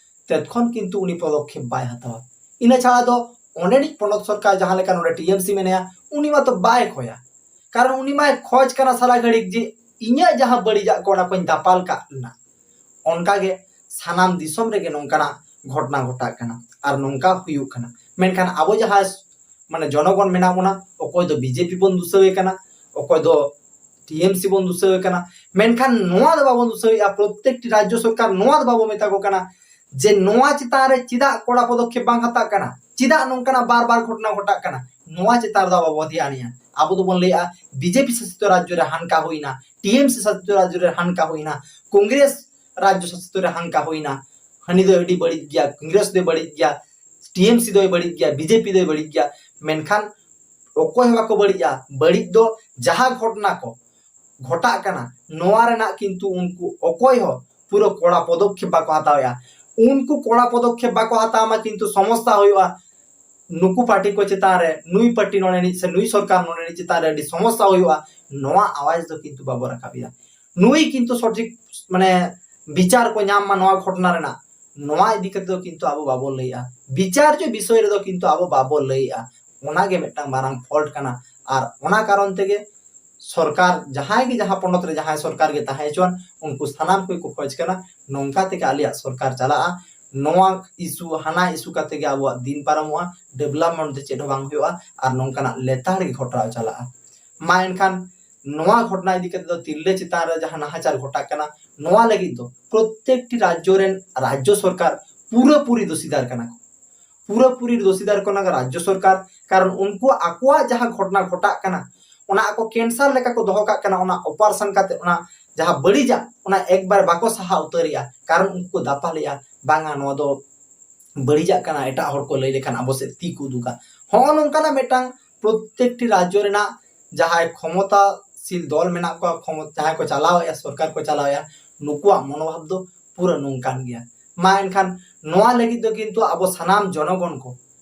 ᱛᱮᱛᱠᱷᱚᱱ ᱠᱤᱱᱛᱩ ᱩᱱᱤ ᱯᱚᱫᱚᱠᱷᱮᱯ ᱵᱟᱭ ᱦᱟᱛᱟᱣᱟ᱾ ᱤᱱᱟᱹ ᱪᱷᱟᱲᱟ ᱫᱚ ᱚᱸᱰᱮᱱᱤᱡ ᱯᱚᱱᱚᱛ ᱥᱚᱨᱠᱟᱨ ᱡᱟᱦᱟᱸ ᱞᱮᱠᱟ ᱱᱚᱰᱮ ᱴᱤ ᱮᱢ ᱥᱤ ᱢᱮᱱᱟᱭᱟ, ᱩᱱᱤ ᱢᱟᱛᱚ ᱵᱟᱭ ᱠᱷᱚᱭᱟ᱾ ᱠᱟᱨᱚᱱ ᱩᱱᱤ ᱢᱟᱭ ᱠᱷᱚᱡᱽ ᱠᱟᱱᱟ ᱥᱟᱨᱟ ᱜᱷᱟᱹᱲᱤᱡ ᱡᱮ ᱤᱧᱟᱹᱜ ᱡᱟᱦᱟᱸ ᱵᱟᱹᱲᱤᱡᱟᱜ ᱠᱚ ᱚᱱᱟ ᱠᱚᱧ ᱫᱟᱯᱟᱞ ᱠᱟᱜ ᱨᱮᱱᱟᱜ᱾ ᱚᱱᱠᱟᱜᱮ ᱥᱟᱱᱟᱢ ᱫᱤᱥᱚᱢ ᱨᱮᱜᱮ ᱱᱚᱝᱠᱟᱱᱟᱜ ᱜᱷᱚᱴᱚᱱᱟ ᱜᱷᱚᱴᱟᱜ ᱠᱟᱱᱟ ᱟᱨ ᱱᱚᱝᱠᱟ ᱦᱩᱭᱩᱜ ᱠᱟᱱᱟ᱾ ᱢᱮᱱᱠᱷᱟᱱ ᱟᱵᱚ ᱡᱟᱦᱟᱸ ᱢᱟᱱᱮ ᱡᱚᱱᱚᱜᱚᱱ ᱢᱮᱱᱟᱜ ᱵᱚᱱᱟ, ᱚᱠᱚᱭ ᱫᱚ ᱵᱤᱡᱮᱯᱤ ᱵᱚᱱ ᱫᱩᱥᱟᱹᱣᱮ ᱠᱟᱱᱟ, ᱚᱠᱚᱭ ᱫᱚ ᱴᱤᱮᱢᱥᱤ ᱵᱚᱱ ᱫᱩᱥᱟᱹᱣᱮ ᱠᱟᱱᱟ, ᱢᱮᱱᱠᱷᱟᱱ ᱱᱚᱣᱟ ᱫᱚ ᱵᱟᱵᱚᱱ ᱫᱩᱥᱟᱹᱣᱮᱫᱼᱟ, ᱯᱨᱚᱛᱮᱠᱴᱤ ᱨᱟᱡᱽᱡᱚ ᱥᱚᱨᱠᱟᱨ ᱱᱚᱣᱟ ᱫᱚ ᱵᱟᱵᱚ ᱢᱮᱛᱟ ᱠᱚ ᱠᱟᱱᱟ ᱡᱮ ᱱᱚᱣᱟ ᱪᱮᱛᱟᱱ ᱨᱮ ᱪᱮᱫᱟᱜ ᱠᱚᱲᱟ ᱯᱚᱫᱚᱠᱷᱮᱯ ᱵᱟᱝ ᱦᱟᱛᱟᱜ ᱠᱟᱱᱟ, ᱪᱮᱫᱟᱜ ᱱᱚᱝᱠᱟᱱᱟᱜ ᱵᱟᱨ ᱵᱟᱨ ᱜᱷᱚᱴᱚᱱᱟ ᱜᱷᱚᱴᱟᱜ ᱠᱟᱱᱟ, ᱱᱚᱣᱟ ᱪᱮᱛᱟᱱ ᱨᱮᱫᱚ ᱵᱟᱵᱚ ᱫᱷᱮᱭᱟᱱᱮᱜᱼᱟ᱾ ᱟᱵᱚ ᱫᱚᱵᱚᱱ ᱞᱟᱹᱭᱮᱜᱼᱟ ᱵᱤᱡᱮᱯᱤ ᱥᱟᱥᱤᱛ ᱨᱟᱡᱽᱡᱚ ᱨᱮ ᱦᱟᱱᱠᱟ ᱦᱩᱭᱱᱟ, ᱴᱤᱮᱢᱥᱤ ᱥᱟᱥᱤᱛ ᱨᱟᱡᱽᱡᱚ ᱨᱮ ᱦᱟᱱᱠᱟ ᱦᱩᱭᱱᱟ, ᱠᱚᱝᱜᱨᱮᱥ ᱨᱟᱡᱽᱡᱚ ᱥᱟᱥᱤᱛ ᱨᱮ ᱦᱟᱱᱠᱟ ᱦᱩᱭᱱᱟ, ᱦᱟᱹᱱᱤ ᱫᱚᱭ ᱟᱹᱰᱤ ᱵᱟᱹᱲᱤᱡ ᱜᱮᱭᱟ, ᱠᱚᱝᱜᱨᱮᱥ ᱫᱚᱭ ᱵᱟᱹᱲᱤᱡ ᱜᱮᱭᱟ, ᱴᱤᱮᱢᱥᱤ ᱫᱚᱭ ᱵᱟᱹᱲᱤᱡ ᱜᱮᱭᱟ, ᱵᱤᱡᱮᱯᱤ ᱫᱚᱭ ᱵᱟᱹᱲᱤᱡ ᱜᱮᱭᱟ᱾ ᱢᱮᱱᱠᱷᱟᱱ ᱚᱠᱚᱭ ᱦᱚᱸ ᱵᱟᱠᱚ ᱵᱟᱹᱲᱤᱡᱼᱟ᱾ ᱵᱟᱹᱲᱤᱡ ᱫᱚ ᱡᱟᱦᱟᱸ ᱜᱷᱚᱴᱚᱱᱟ ᱠᱚ ᱜᱷᱚᱴᱟᱜ ᱠᱟᱱᱟ, ᱱᱚᱣᱟ ᱨᱮᱱᱟᱜ ᱠᱤᱱᱛᱩ ᱩᱱᱠᱩ ᱚᱠᱚᱭ ᱦᱚᱸ ᱯᱩᱨᱟᱹ ᱠᱚᱲᱟ ᱯᱚᱫᱚᱠᱷᱮᱯ ᱵᱟᱠᱚ ᱦᱟᱛᱟᱣᱮᱜᱼᱟ᱾ ᱩᱱᱠᱩ ᱠᱚᱲᱟ ᱯᱚᱫᱚᱠᱷᱮᱯ ᱵᱟᱠᱚ ᱦᱟᱛᱟᱣ ᱢᱟ, ᱠᱤᱱᱛᱩ ᱥᱚᱢᱚᱥᱥᱟ ᱦᱩᱭᱩᱜᱼᱟ᱾ ᱱᱩᱠᱩ ᱯᱟᱨᱴᱤ ᱠᱚ ᱪᱮᱛᱟᱱ ᱨᱮ, ᱱᱩᱭ ᱯᱟᱨᱴᱤ ᱱᱚᱰᱮ ᱨᱤᱱᱤᱡ ᱥᱮ ᱱᱩᱭ ᱥᱚᱨᱠᱟᱨ ᱱᱚᱰᱮ ᱨᱤᱱᱤᱡ ᱪᱮᱛᱟᱱ ᱨᱮ ᱟᱹᱰᱤ ᱥᱚᱢᱚᱥᱥᱟ ᱦᱩᱭᱩᱜᱼᱟ, ᱱᱚᱣᱟ ᱟᱣᱟᱡᱽ ᱫᱚ ᱠᱤᱱᱛᱩ ᱵᱟᱵᱚ ᱨᱟᱠᱟᱵᱮᱜᱼᱟ᱾ ᱱᱩᱭ ᱠᱤᱱᱛᱩ ᱥᱚᱴᱷᱤᱠ ᱢᱟᱱᱮ ᱵᱤᱪᱟᱨ ᱠᱚ ᱧᱟᱢ ᱢᱟ ᱱᱚᱣᱟ ᱜᱷᱚᱴᱚᱱᱟ ᱨᱮᱱᱟᱜ, ᱱᱚᱣᱟ ᱤᱫᱤ ᱠᱟᱛᱮ ᱫᱚ ᱠᱤᱱᱛᱩ ᱟᱵᱚ ᱵᱟᱵᱚ ᱞᱟᱹᱭᱮᱜᱼᱟ᱾ ᱵᱤᱪᱟᱨ ᱡᱮ ᱵᱤᱥᱚᱭ ᱨᱮᱫᱚ ᱠᱤᱱᱛᱩ ᱟᱵᱚ ᱵᱟᱵᱚ ᱞᱟᱹᱭᱮᱜᱼᱟ᱾ ᱚᱱᱟᱜᱮ ᱢᱤᱫᱴᱟᱝ ᱢᱟᱨᱟᱝ ᱯᱷᱚᱞᱴ ᱠᱟᱱᱟ᱾ ᱟᱨ ᱚᱱᱟ ᱠᱟᱨᱚᱱ ᱛᱮᱜᱮ ᱥᱚᱨᱠᱟᱨ, ᱡᱟᱦᱟᱸᱭ ᱜᱮ ᱡᱟᱦᱟᱸ ᱯᱚᱱᱚᱛ ᱨᱮ ᱡᱟᱦᱟᱸᱭ ᱥᱚᱨᱠᱟᱨ ᱜᱮ ᱛᱟᱦᱮᱸ ᱦᱚᱪᱚᱣᱟᱱ, ᱩᱱᱠᱩ ᱥᱟᱱᱟᱢ ᱠᱚᱜᱮ ᱠᱚ ᱠᱷᱚᱡᱽ ᱠᱟᱱᱟ ᱱᱚᱝᱠᱟ ᱛᱮᱜᱮ ᱟᱞᱮᱭᱟᱜ ᱥᱚᱨᱠᱟᱨ ᱪᱟᱞᱟᱜᱼᱟ᱾ ᱱᱚᱣᱟ ᱤᱥᱩ ᱦᱟᱱᱟ ᱤᱥᱩ ᱠᱟᱛᱮ ᱜᱮ ᱟᱵᱚᱣᱟᱜ ᱫᱤᱱ ᱯᱟᱨᱚᱢᱚᱜᱼᱟ, ᱰᱮᱵᱷᱞᱚᱯᱢᱮᱱᱴ ᱫᱚ ᱪᱮᱫ ᱦᱚᱸ ᱵᱟᱝ ᱦᱩᱭᱩᱜᱼᱟ ᱟᱨ ᱱᱚᱝᱠᱟᱱᱟᱜ ᱞᱮᱛᱟᱲ ᱜᱮ ᱜᱷᱚᱴᱟᱣ ᱪᱟᱞᱟᱜᱼᱟ᱾ ᱢᱟ ᱮᱱᱠᱷᱟᱱ ᱱᱚᱣᱟ ᱜᱷᱚᱴᱚᱱᱟ ᱤᱫᱤ ᱠᱟᱛᱮ ᱫᱚ ᱛᱤᱨᱞᱟᱹ ᱪᱮᱛᱟᱱ ᱨᱮ ᱡᱟᱦᱟᱸ ᱱᱟᱦᱟᱪᱟᱨ ᱜᱷᱚᱴᱟᱜ ᱠᱟᱱᱟ, ᱱᱚᱣᱟ ᱞᱟᱹᱜᱤᱫ ᱫᱚ ᱯᱨᱚᱛᱮᱠᱴᱤ ᱨᱟᱡᱽᱡᱚ ᱨᱮᱱ ᱨᱟᱡᱽᱡᱚ ᱥᱚᱨᱠᱟᱨ ᱯᱩᱨᱟᱹᱯᱩᱨᱤ ᱫᱳᱥᱤᱫᱟᱨ ᱠᱟᱱᱟ ᱠᱚ᱾ ᱯᱩᱨᱟᱹᱯᱩᱨᱤ ᱫᱳᱥᱤᱫᱟᱨ ᱠᱟᱱᱟ ᱨᱟᱡᱽᱡᱚ ᱥᱚᱨᱠᱟᱨ, ᱠᱟᱨᱚᱱ ᱩᱱᱠᱩ ᱟᱠᱚᱣᱟᱜ ᱡᱟᱦᱟᱸ ᱜᱷᱚᱴᱚᱱᱟ ᱜᱷᱚᱴᱟᱜ ᱠᱟᱱᱟ, ᱚᱱᱟ ᱟᱠᱚ ᱠᱮᱱᱥᱟᱨ ᱞᱮᱠᱟ ᱠᱚ ᱫᱚᱦᱚ ᱠᱟᱜ ᱠᱟᱱᱟ, ᱚᱱᱟ ᱚᱯᱟᱨᱮᱥᱚᱱ ᱠᱟᱛᱮ ᱚᱱᱟ ᱡᱟᱦᱟᱸ ᱵᱟᱹᱲᱤᱡᱟᱜ ᱚᱱᱟ ᱮᱠᱵᱟᱨ ᱵᱟᱠᱚ ᱥᱟᱦᱟ ᱩᱛᱟᱹᱨᱮᱜᱼᱟ, ᱠᱟᱨᱚᱱ ᱩᱱᱠᱩ ᱠᱚ ᱫᱟᱯᱟᱞᱮᱜᱼᱟ, ᱵᱟᱝᱟ ᱱᱚᱣᱟ ᱫᱚ ᱵᱟᱹᱲᱤᱡᱟᱜ ᱠᱟᱱᱟ, ᱮᱴᱟᱜ ᱦᱚᱲ ᱠᱚ ᱞᱟᱹᱭ ᱞᱮᱠᱷᱟᱱ ᱟᱵᱚ ᱥᱮᱫ ᱛᱤ ᱠᱚ ᱩᱫᱩᱜᱟ᱾ ᱦᱚᱸᱜᱼᱚ ᱱᱚᱝᱠᱟᱱᱟᱜ ᱢᱤᱫᱴᱟᱝ ᱯᱨᱚᱛᱮᱠᱴᱤ ᱨᱟᱡᱽᱡᱚ ᱨᱮᱱᱟᱜ ᱡᱟᱦᱟᱸᱭ ᱠᱷᱚᱢᱚᱛᱟᱥᱤᱞ ᱫᱚᱞ ᱢᱮᱱᱟᱜ ᱠᱚᱣᱟ, ᱠᱷᱚᱢᱚ-, ᱡᱟᱦᱟᱸᱭ ᱠᱚ ᱪᱟᱞᱟᱣᱮᱜᱼᱟ, ᱥᱚᱨᱠᱟᱨ ᱠᱚ ᱪᱟᱞᱟᱣᱮᱜᱼᱟ, ᱱᱩᱠᱩᱣᱟᱜ ᱢᱚᱱᱳᱵᱷᱟᱵ ᱫᱚ ᱯᱩᱨᱟᱹ ᱱᱚᱝᱠᱟᱱ ᱜᱮᱭᱟ᱾ ᱢᱟ ᱮᱱᱠᱷᱟᱱ ᱱᱚᱣᱟ ᱞᱟᱹᱜᱤᱫ ᱫᱚ ᱠᱤᱱᱛᱩ ᱟᱵᱚ ᱥᱟᱱᱟᱢ ᱡᱚᱱᱚᱜᱚᱱ ᱠᱚ,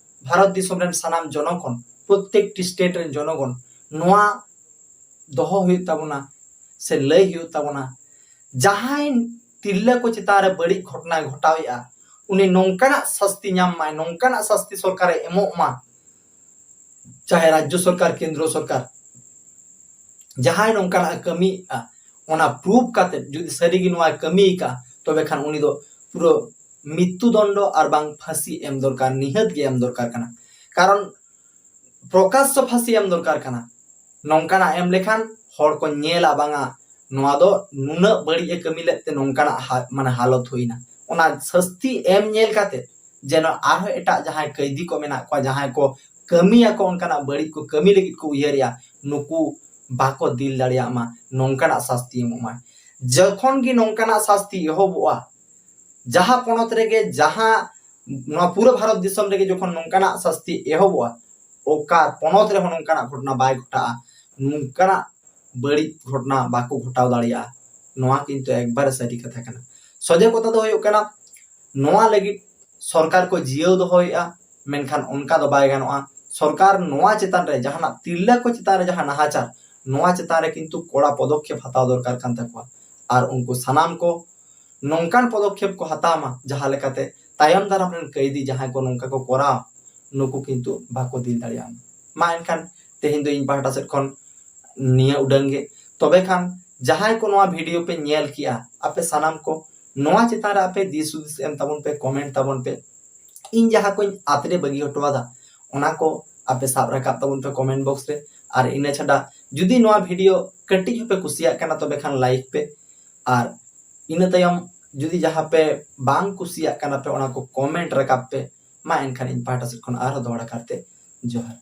ᱵᱷᱟᱨᱚᱛ ᱫᱤᱥᱚᱢ ᱨᱮᱱ ᱥᱟᱱᱟᱢ ᱡᱚᱱᱚᱜᱚᱱ, ᱯᱨᱚᱛᱮᱠᱴᱤ ᱥᱴᱮᱴ ᱨᱮᱱ ᱡᱚᱱᱚᱜᱚᱱ ᱱᱚᱣᱟ ᱫᱚᱦᱚ ᱦᱩᱭᱩᱜ ᱛᱟᱵᱚᱱᱟ ᱥᱮ ᱞᱟᱹᱭ ᱦᱩᱭᱩᱜ ᱛᱟᱵᱚᱱᱟ᱾ ᱡᱟᱦᱟᱸᱭ ᱛᱤᱨᱞᱟᱹ ᱠᱚ ᱪᱮᱛᱟᱱ ᱨᱮ ᱵᱟᱹᱲᱤᱡ ᱜᱷᱚᱴᱚᱱᱟᱭ ᱜᱷᱚᱴᱟᱣᱮᱜᱼᱟ, ᱩᱱᱤ ᱱᱚᱝᱠᱟᱱᱟᱜ ᱥᱟᱥᱛᱤ ᱧᱟᱢ ᱢᱟᱭ, ᱱᱚᱝᱠᱟᱱᱟᱜ ᱥᱟᱥᱛᱤ ᱥᱚᱨᱠᱟᱨᱮ ᱮᱢᱚᱜ ᱢᱟ, ᱪᱟᱦᱮ ᱨᱟᱡᱽᱡᱚ ᱥᱚᱨᱠᱟᱨ, ᱠᱮᱱᱫᱨᱚ ᱥᱚᱨᱠᱟᱨ, ᱡᱟᱦᱟᱸᱭ ᱱᱚᱝᱠᱟᱱᱟᱜ ᱮ ᱠᱟᱹᱢᱤᱭᱮᱜᱼᱟ, ᱚᱱᱟ ᱯᱨᱩᱯ ᱠᱟᱛᱮ ᱡᱩᱫᱤ ᱥᱟᱹᱨᱤᱜᱮ ᱱᱚᱣᱟᱭ ᱠᱟᱹᱢᱤ ᱟᱠᱟᱫᱼᱟ, ᱛᱚᱵᱮ ᱠᱷᱟᱱ ᱩᱱᱤ ᱫᱚ ᱯᱩᱨᱟᱹ ᱢᱨᱤᱛᱛᱩ ᱫᱚᱱᱰᱚ ᱟᱨ ᱵᱟᱝ ᱯᱷᱟᱹᱥᱤ ᱮᱢ ᱫᱚᱨᱠᱟᱨ, ᱱᱤᱦᱟᱹᱛ ᱜᱮ ᱮᱢ ᱫᱚᱨᱠᱟᱨ ᱠᱟᱱᱟ᱾ ᱠᱟᱨᱚᱱ ᱯᱨᱚᱠᱟᱥᱥᱚ ᱯᱷᱟᱹᱥᱤ ᱮᱢ ᱫᱚᱨᱠᱟᱨ ᱠᱟᱱᱟ᱾ ᱱᱚᱝᱠᱟᱱᱟᱜ ᱮᱢ ᱞᱮᱠᱷᱟᱱ ᱦᱚᱲ ᱠᱚ ᱧᱮᱞᱟ, ᱵᱟᱝᱟ ᱱᱚᱣᱟ ᱫᱚ ᱱᱩᱱᱟᱹᱜ ᱵᱟᱹᱲᱤᱡ ᱮ ᱠᱟᱹᱢᱤ ᱞᱮᱫ ᱛᱮ ᱱᱚᱝᱠᱟᱱᱟᱜ ᱦᱟ-, ᱢᱟᱱᱮ ᱦᱟᱞᱚᱛ ᱦᱩᱭᱱᱟ᱾ ᱚᱱᱟ ᱥᱟᱹᱥᱛᱤ ᱮᱢ ᱧᱮᱞ ᱠᱟᱛᱮ ᱡᱮᱱᱚ ᱟᱨᱦᱚᱸ ᱮᱴᱟᱜ ᱡᱟᱦᱟᱸᱭ ᱠᱟᱹᱭᱫᱤ ᱠᱚ ᱢᱮᱱᱟᱜ ᱠᱚᱣᱟ, ᱡᱟᱦᱟᱸᱭ ᱠᱚ ᱠᱟᱹᱢᱤᱭᱟᱠᱚ ᱚᱱᱠᱟᱱᱟᱜ ᱵᱟᱹᱲᱤᱡ ᱠᱚ ᱠᱟᱹᱢᱤ ᱞᱟᱹᱜᱤᱫ ᱠᱚ ᱩᱭᱦᱟᱹᱨᱮᱜᱼᱟ, ᱱᱩᱠᱩ ᱵᱟᱠᱚ ᱫᱤᱞ ᱫᱟᱲᱮᱭᱟᱜ ᱢᱟ, ᱱᱚᱝᱠᱟᱱᱟᱜ ᱥᱟᱥᱛᱤ ᱮᱢᱚᱜ ᱢᱟᱭ᱾ ᱡᱚᱠᱷᱚᱱ ᱜᱮ ᱱᱚᱝᱠᱟᱱᱟᱜ ᱥᱟᱥᱛᱤ ᱮᱦᱚᱵᱚᱜᱼᱟ, ᱡᱟᱦᱟᱸ ᱯᱚᱱᱚᱛ ᱨᱮᱜᱮ, ᱡᱟᱦᱟᱸ ᱱᱚᱣᱟ ᱯᱩᱨᱟᱹ ᱵᱷᱟᱨᱚᱛ ᱫᱤᱥᱚᱢ ᱨᱮᱜᱮ ᱡᱚᱠᱷᱚᱱ ᱱᱚᱝᱠᱟᱱᱟᱜ ᱥᱟᱥᱛᱤ ᱮᱦᱚᱵᱚᱜᱼᱟ, ᱚᱠᱟ ᱯᱚᱱᱚᱛ ᱨᱮᱦᱚᱸ ᱱᱚᱝᱠᱟᱱᱟᱜ ᱜᱷᱚᱴᱚᱱᱟ ᱵᱟᱭ ᱜᱷᱚᱴᱟᱜᱼᱟ, ᱱᱚᱝᱠᱟᱱᱟᱜ ᱵᱟᱹᱲᱤᱡ ᱜᱷᱚᱴᱚᱱᱟ ᱵᱟᱠᱚ ᱜᱷᱚᱴᱟᱣ ᱫᱟᱲᱮᱭᱟᱜᱼᱟ᱾ ᱱᱚᱣᱟ ᱠᱤᱱᱛᱩ ᱮᱠᱵᱟᱨᱮ ᱥᱟᱹᱨᱤ ᱠᱟᱛᱷᱟ ᱠᱟᱱᱟ᱾ ᱥᱚᱡᱷᱮ ᱠᱟᱛᱷᱟ ᱫᱚ ᱦᱩᱭᱩᱜ ᱠᱟᱱᱟ, ᱱᱚᱣᱟ ᱞᱟᱹᱜᱤᱫ ᱥᱚᱨᱠᱟᱨ ᱠᱚ ᱡᱤᱭᱟᱹᱣ ᱫᱚᱦᱚᱭᱮᱫᱼᱟ, ᱢᱮᱱᱠᱷᱟᱱ ᱚᱱᱠᱟ ᱫᱚ ᱵᱟᱭ ᱜᱟᱱᱚᱜᱼᱟ᱾ ᱥᱚᱨᱠᱟᱨ ᱱᱚᱣᱟ ᱪᱮᱛᱟᱱ ᱨᱮ, ᱡᱟᱦᱟᱱᱟᱜ ᱛᱤᱨᱞᱟᱹ ᱠᱚ ᱪᱮᱛᱟᱱ ᱨᱮ ᱡᱟᱦᱟᱸ ᱱᱟᱦᱟᱪᱟᱨ, ᱱᱚᱣᱟ ᱪᱮᱛᱟᱱ ᱨᱮ ᱠᱤᱱᱛᱩ ᱠᱚᱲᱟ ᱯᱚᱫᱚᱠᱷᱮᱯ ᱦᱟᱛᱟᱣ ᱫᱚᱨᱠᱟᱨ ᱠᱟᱱ ᱛᱟᱠᱚᱣᱟ᱾ ᱟᱨ ᱩᱱᱠᱩ ᱥᱟᱱᱟᱢ ᱠᱚ ᱱᱚᱝᱠᱟᱱ ᱯᱚᱫᱚᱠᱷᱮᱯ ᱠᱚ ᱦᱟᱛᱟᱣ ᱢᱟ, ᱡᱟᱦᱟᱸ ᱞᱮᱠᱟᱛᱮ ᱛᱟᱭᱚᱢ ᱫᱟᱨᱟᱢ ᱨᱮᱱ ᱠᱟᱹᱭᱫᱤ ᱡᱟᱦᱟᱸᱭ ᱠᱚ ᱱᱚᱝᱠᱟ ᱠᱚ ᱠᱚᱨᱟᱣ, ᱱᱩᱠᱩ ᱠᱤᱱᱛᱩ ᱵᱟᱠᱚ ᱫᱤᱞ ᱫᱟᱲᱮᱭᱟᱜᱼᱟ᱾ ᱢᱟ ᱮᱱᱠᱷᱟᱱ ᱛᱮᱦᱮᱧ ᱫᱚ ᱤᱧ ᱯᱟᱦᱴᱟ ᱥᱮᱫ ᱠᱷᱚᱱ ᱱᱤᱭᱟᱹ ᱩᱰᱟᱹᱝ ᱜᱮ᱾ ᱛᱚᱵᱮ ᱠᱷᱟᱱ ᱡᱟᱦᱟᱸᱭ ᱠᱚ ᱱᱚᱣᱟ ᱵᱷᱤᱰᱤᱭᱳ ᱯᱮ ᱧᱮᱞ ᱠᱮᱜᱼᱟ, ᱟᱯᱮ ᱥᱟᱱᱟᱢ ᱠᱚ ᱱᱚᱣᱟ ᱪᱮᱛᱟᱱ ᱨᱮ ᱟᱯᱮ ᱫᱤᱥ ᱦᱩᱫᱤᱥ ᱮᱢ ᱛᱟᱵᱚᱱ ᱯᱮ, ᱠᱚᱢᱮᱱᱴ ᱛᱟᱵᱚᱱ ᱯᱮ᱾ ᱤᱧ ᱡᱟᱦᱟᱸ ᱠᱚᱧ ᱟᱛᱨᱮ ᱵᱟᱹᱜᱤ ᱦᱚᱴᱚ ᱟᱫᱟ, ᱚᱱᱟ ᱠᱚ ᱟᱯᱮ ᱥᱟᱵ ᱨᱟᱠᱟᱵ ᱛᱟᱵᱚᱱ ᱯᱮ ᱠᱚᱢᱮᱱᱴ ᱵᱚᱠᱥ ᱨᱮ᱾ ᱟᱨ ᱤᱱᱟᱹ ᱪᱷᱟᱰᱟ ᱡᱩᱫᱤ ᱱᱚᱣᱟ ᱵᱷᱤᱰᱤᱭᱳ ᱠᱟᱹᱴᱤᱡ ᱦᱚᱸᱯᱮ ᱠᱩᱥᱤᱭᱟᱜ ᱠᱟᱱᱟ, ᱛᱚᱵᱮ ᱠᱷᱟᱱ ᱞᱟᱭᱤᱠ ᱯᱮ᱾ ᱟᱨ ᱤᱱᱟᱹ ᱛᱟᱭᱚᱢ ᱡᱩᱫᱤ ᱡᱟᱦᱟᱸ ᱯᱮ ᱵᱟᱝ ᱠᱩᱥᱤᱭᱟᱜ ᱠᱟᱱᱟ ᱯᱮ, ᱚᱱᱟ ᱠᱚ ᱠᱚᱢᱮᱱᱴ ᱨᱟᱠᱟᱵ ᱯᱮ᱾ ᱢᱟ ᱮᱱᱠᱷᱟᱱ ᱤᱧ ᱯᱟᱦᱴᱟ ᱥᱮᱫ ᱠᱷᱚᱱ ᱟᱨᱦᱚᱸ ᱫᱚᱦᱲᱟ ᱠᱟᱨᱛᱮ ᱡᱚᱦᱟᱨ᱾